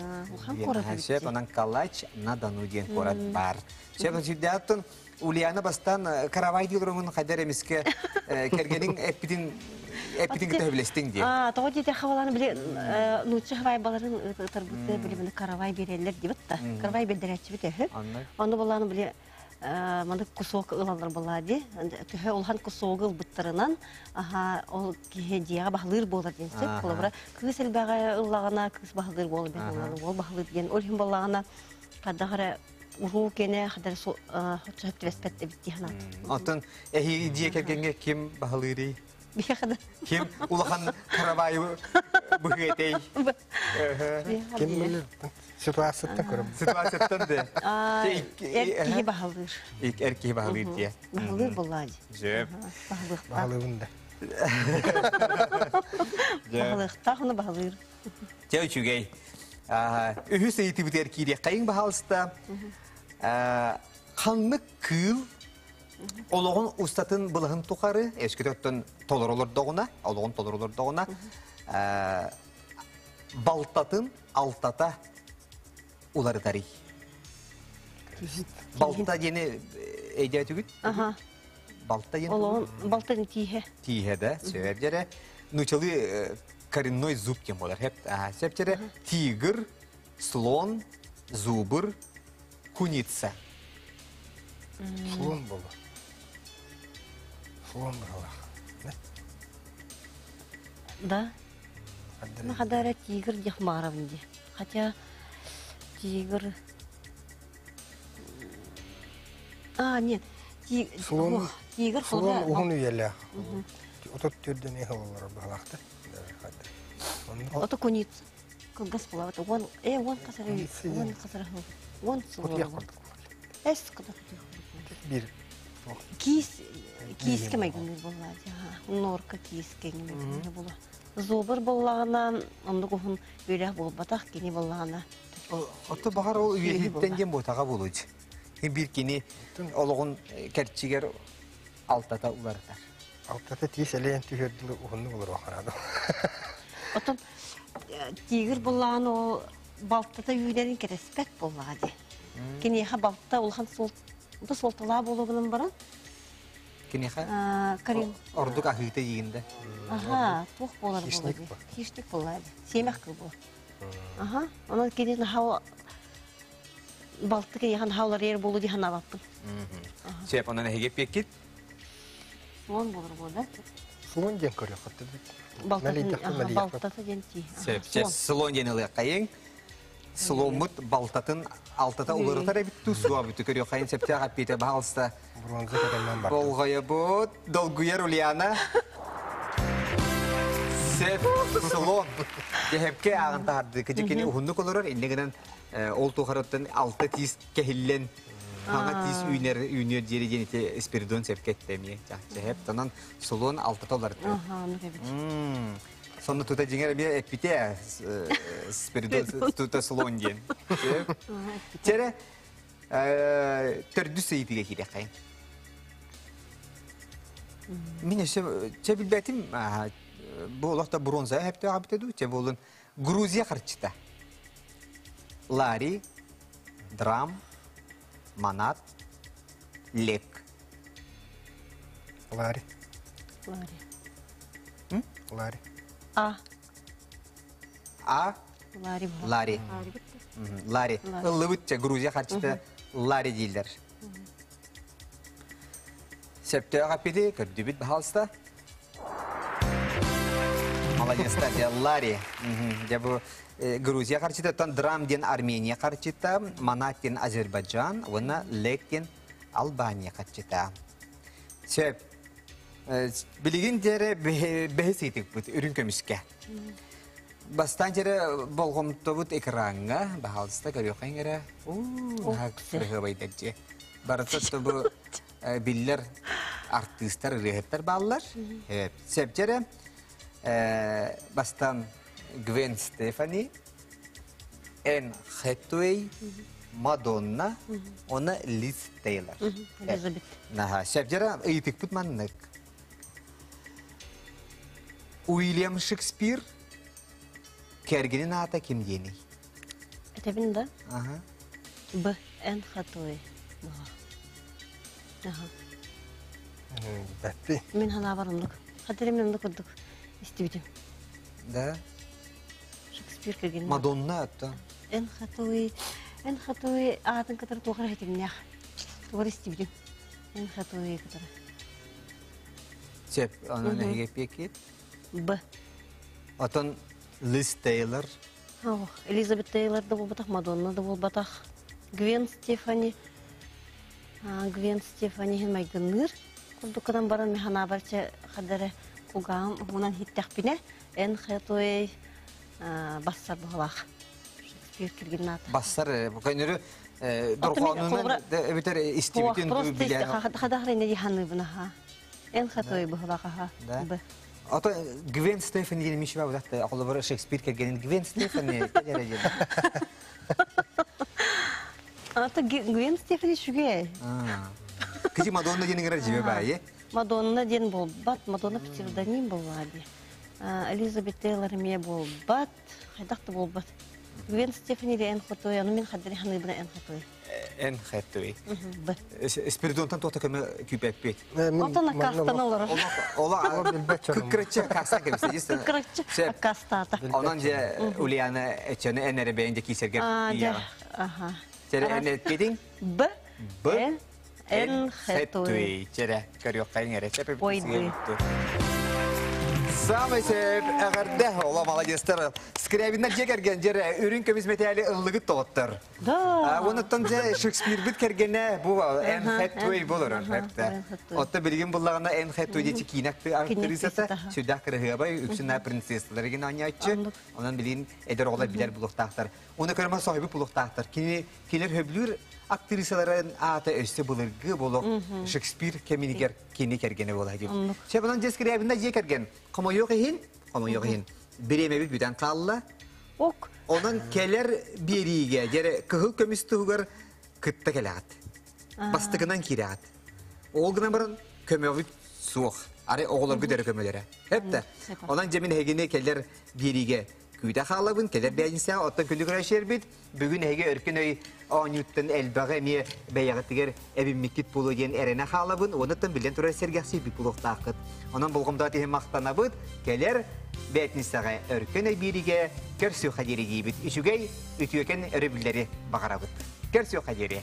Сөп, онон Калач на Дону диэн куорат бар. Сөп, сүрдээттэн Ульяна бастан каравай диир хайдар эмиске кэргэниҥ эппитин эппитин кытта билестиң дии. А, тоҕо диэтэххэ баланы били нуучча хавайбаларын ытарбыты били каравай береллер дибит та. Каравай бердерәччибит эһи. Ону баланы били маны кусок ылалар була ди. Төһө улахан кусогу ылбыттарынан, аха, ол киһи дьиэҕэ баһылыыр буолар диэн сөп. Холобура, кыыс элбэҕэ ыллаҕына, кыыс баһылыыр буолар диэн ол баһылыыр диэн. Ол иһин буоллаҕына, хаддах эрэ уруу кэнэ хаддар сөп түбэспэт эбит дии санаат. Оттон эһиги дьиэ кэргэҥҥэ ким баһылыырый? Биһиэхэ Ким улахан каравайы быһыэтэй? Ким билэр? Ситуацияттан көрөм. Ситуацияттан да. Эр киһи баһылыыр. Эр киһи баһылыыр дии. Баһылыыр буоллаа дии. Сөп. Баһылыахтаах. Баһылыыбын да. Баһылыахтаах, ону баһылыыр. Чэ үчүгэй. Үһүс ыйытыыбытыгар киириэххэйиҥ баһаалыста. Ханнык кыыл олоҕун устатын былаһын тухары, өскөтө оттон толору олордоҕуна, олоҕун толору олордоҕуна, балтатын алтата уларытарый? Балта диэни өйдөөтүгүт? Аха. Балта диэн Олоҕун балтын тииһэ. Тииһэ да, сөп дьэрэ. Нучалы коренной зуб диэн буолар. Хеп, сөп дьэрэ. Тигр, слон, зубр, куница. Слон болу. Слон быһалах. Да. Ну, хадара тигр диэх баарабын дии. Хотя тигр... А, нет. Слон, Тигр слон уһун үйэлээх. Отут түрден эхололор быһалахта. Ото куница. Кылгас булабыт. Уон, уон хасара, уон хасара, уон сылы. Эс кыда Бир. Киис, кииске майгыныр болла. Норка кииске майгыныр була. Зобыр боллагана, оннук уһун үөлэх буолбатах, кини боллагана. Ото баҕар ол үйэһиттэн диэн буотаҕа буолуч. Бир кини олоҕун кэрчигэр алтата уларытар. Алтата тиис элэйэн түһэрдилі уһуннук олор охараады. Отон тигр боллаган ол балтата үүнэрин кэтэспэт боллаға ди. Киниэхэ балта улахан суол бу суолталаа буолугунан баран Киниэхэ Карин ордук аһыыта диигинде. Аха, туох буолар Хищник буолар. Хищник буолар. Сиэмэх кыл буол. Аха, онон кини хау балты киһи хаулар ер болу ди ханабаппын. Сөп, онон эһиге пеккит. Слон болар буолар. Слон диэн көрүөх хатты. Балтата диэн ти. Сөп, слон диэн ылыаккайың. Сломмут балтатын алтата уларытар эбит ту суа бүтү көрүөх хайын септях аппите баалста. Бронза кадаман бар. Болҕойобут, долгуйар Ульяна. Сеп, слон. Дехепке ағын тахарды. Кыжы уһуннук олорор, иннегенен ол тухарыттан алта тиис кehиллен Хаңа тиис үйнер үйнер диэри диэн ити Спиридон сепкеттемие. Чахчахеп танан слон алтата оларты. Аха, ну кебит. Сонно тута жиңер бир эппите Спиридон тута слон диэн. Тере төрдүс ыйытыга киирэ Мин өсө че билбэтим бу олохта бронза хепте абите ду че болун Грузия харчыта. Лари, драм, манат, лек. Лари. Лари. Лари. А. А. Лари. Лари. Лари. Ыллыбытча Грузия харчыта Лари дейлер. Септөөх аппети көрдүбүт баһалыста. Молодец, Лари. Дьэ бу Грузия харчыта, тон Драм диэн Армения харчыта, Манат диэн Азербайджан, уонна Лек диэн Албания харчыта. Сөп. Билигин дьэрэ бэһис ыйтыкпыт үрүҥ көмүскэ. Бастаан дьэрэ болҕомтобут экраҥҥа, баһаалыста көрүөххэ эрэ. Уу, кырыһыабайдар дьиэ. Барыта бу биллэр артыыстар, ырыаһыттар бааллар. Сөп дьэрэ бастан Гвен Стефани, Энн Хэтэуэй, Мадонна, уонна Лиз Тейлор. Элизабет. Наһаа сөп дьэрэ ыйытыкпыт маннык. Уильям Шекспир кэргэнин аата ким диэний? Этэбин да? Ага. Б. Энн Хэтэуэй. Аха. Бәппи. Мин ханаабар оннук. Хатырым оннук курдук истибитим. Да. Шекспир кэргэнин. Мадонна атта. Энн Хэтэуэй, Энн Хэтэуэй аатын кытары туохара хитимнээх. Тугар истибитим. Энн Хэтэуэй кытары. Сөп, онон эһиге пекит. Б. Отон Лиз Тейлор. Ох, Элизабет Тейлор да буолбатах, Мадонна да буолбатах. Гвен Стефани. Гвен Стефани хин майгынныр. Курдуккадан баран механабарча хадары кугаам хунан хиттехпине. Энн Хэтэуэй бассар буһалаах. Шекспир киргинната. Бассар, көнөрү дорҕоонунан эбитер истибитин билэн. Хадахры не диханы ха. Энн Хэтэуэй буһалаах ха. Да. Б. Ото Гвен Стефани диэн мишба булатта, холобур Шекспир кэргэнин Гвен Стефани дere диэн. Ата Гвен Стефани шүге. Кыжы Мадонна диэн ыҥырар дьибэ баайы. Мадонна диэн буолбат, Мадонна псевдоним буолла дии. Элизабет Тейлор эмиэ буолбат, хайдах да буолбат. Гвен Стефани или Энн Хэтэуэй, ону мин хаддары ханыыбына Энн Хэтэуэй. Энн Хэтэуэй. Б. Спиридонтан туохта көмө күүпэппит. Онтон аккаастан олорор. Ола кыккыраччы аккаастан кэбистэ. Кыккыраччы аккаастаата. Онон же Ульяна эчөне эн эрэ бэйэн же киисэргэр тиийэҕин. Аха. Чэрэ эн эппитиҥ? Б. Б. Эн Хэтэуэй. Чэрэ көрүөххэйиҥ эрэ. Ой, ды. Самый сөп эҕэрдэ ола молодецтар. Скрябиннар дьиэ кэргэн дьэрэ үрүҥ көмүс мэтээли ыллыгыт тоҕоттор. Да. Онуттан дьэ Шекспирбит кэргэнэ бу Энн Хэтэуэй болор. Отто билигин буллаҕына Энн Хэтэуэй диэчи киинэ актрисата сүрдээх кыраһыабай үксүн принцессаларыгын оонньооччу. Онон билигин эдэр оҕолор билэр булуохтаахтар. Оны көрөмө соһуйбут булуохтаахтар. Кини кинилэр хөбүлүүр актрисаларын аата өссө былыргы болох Шекспир кэминигэр кини кэргэнэ буола диир. Чэ, онон дьэ Скрябина дьиэ кэргэн хомойуох иһин, хомойуох иһин бириэмэбит бүтэн хаалла. Ок. Онон кэлэр биэриигэ дьэрэ кыһыл көмүс туһугар кытта кэлэҕит. Бастакынан киирэҕит. Ол гынан баран көмөҕүт суох. Арай оҕолоргут эрэ көмөлөрө. Эптэ. Онон дьэ мин эһигини кэлэр биэриигэ күүтэ хаалабын, кэлэр бэйэнсэҕэ оттон күндү көрөөччүлэрбит бүгүн эһиги өркөн өй оонньууттан элбэҕи эмиэ бэйэҕитигэр эбиммиккит буолуо диэн эрэнэ хаалабын уонуттан биллэн турар сэргэхсийбит буолуохтааххыт. Онон болҕомтоҕо иһин махтанабыт. Кэлэр бээтинсэҕэ өркөн өй биэриигэ көрсүөххэ диэри диибит. Үчүгэй, үтүөкэн өрөбүллэри баҕарабыт. Көрсүөххэ диэри.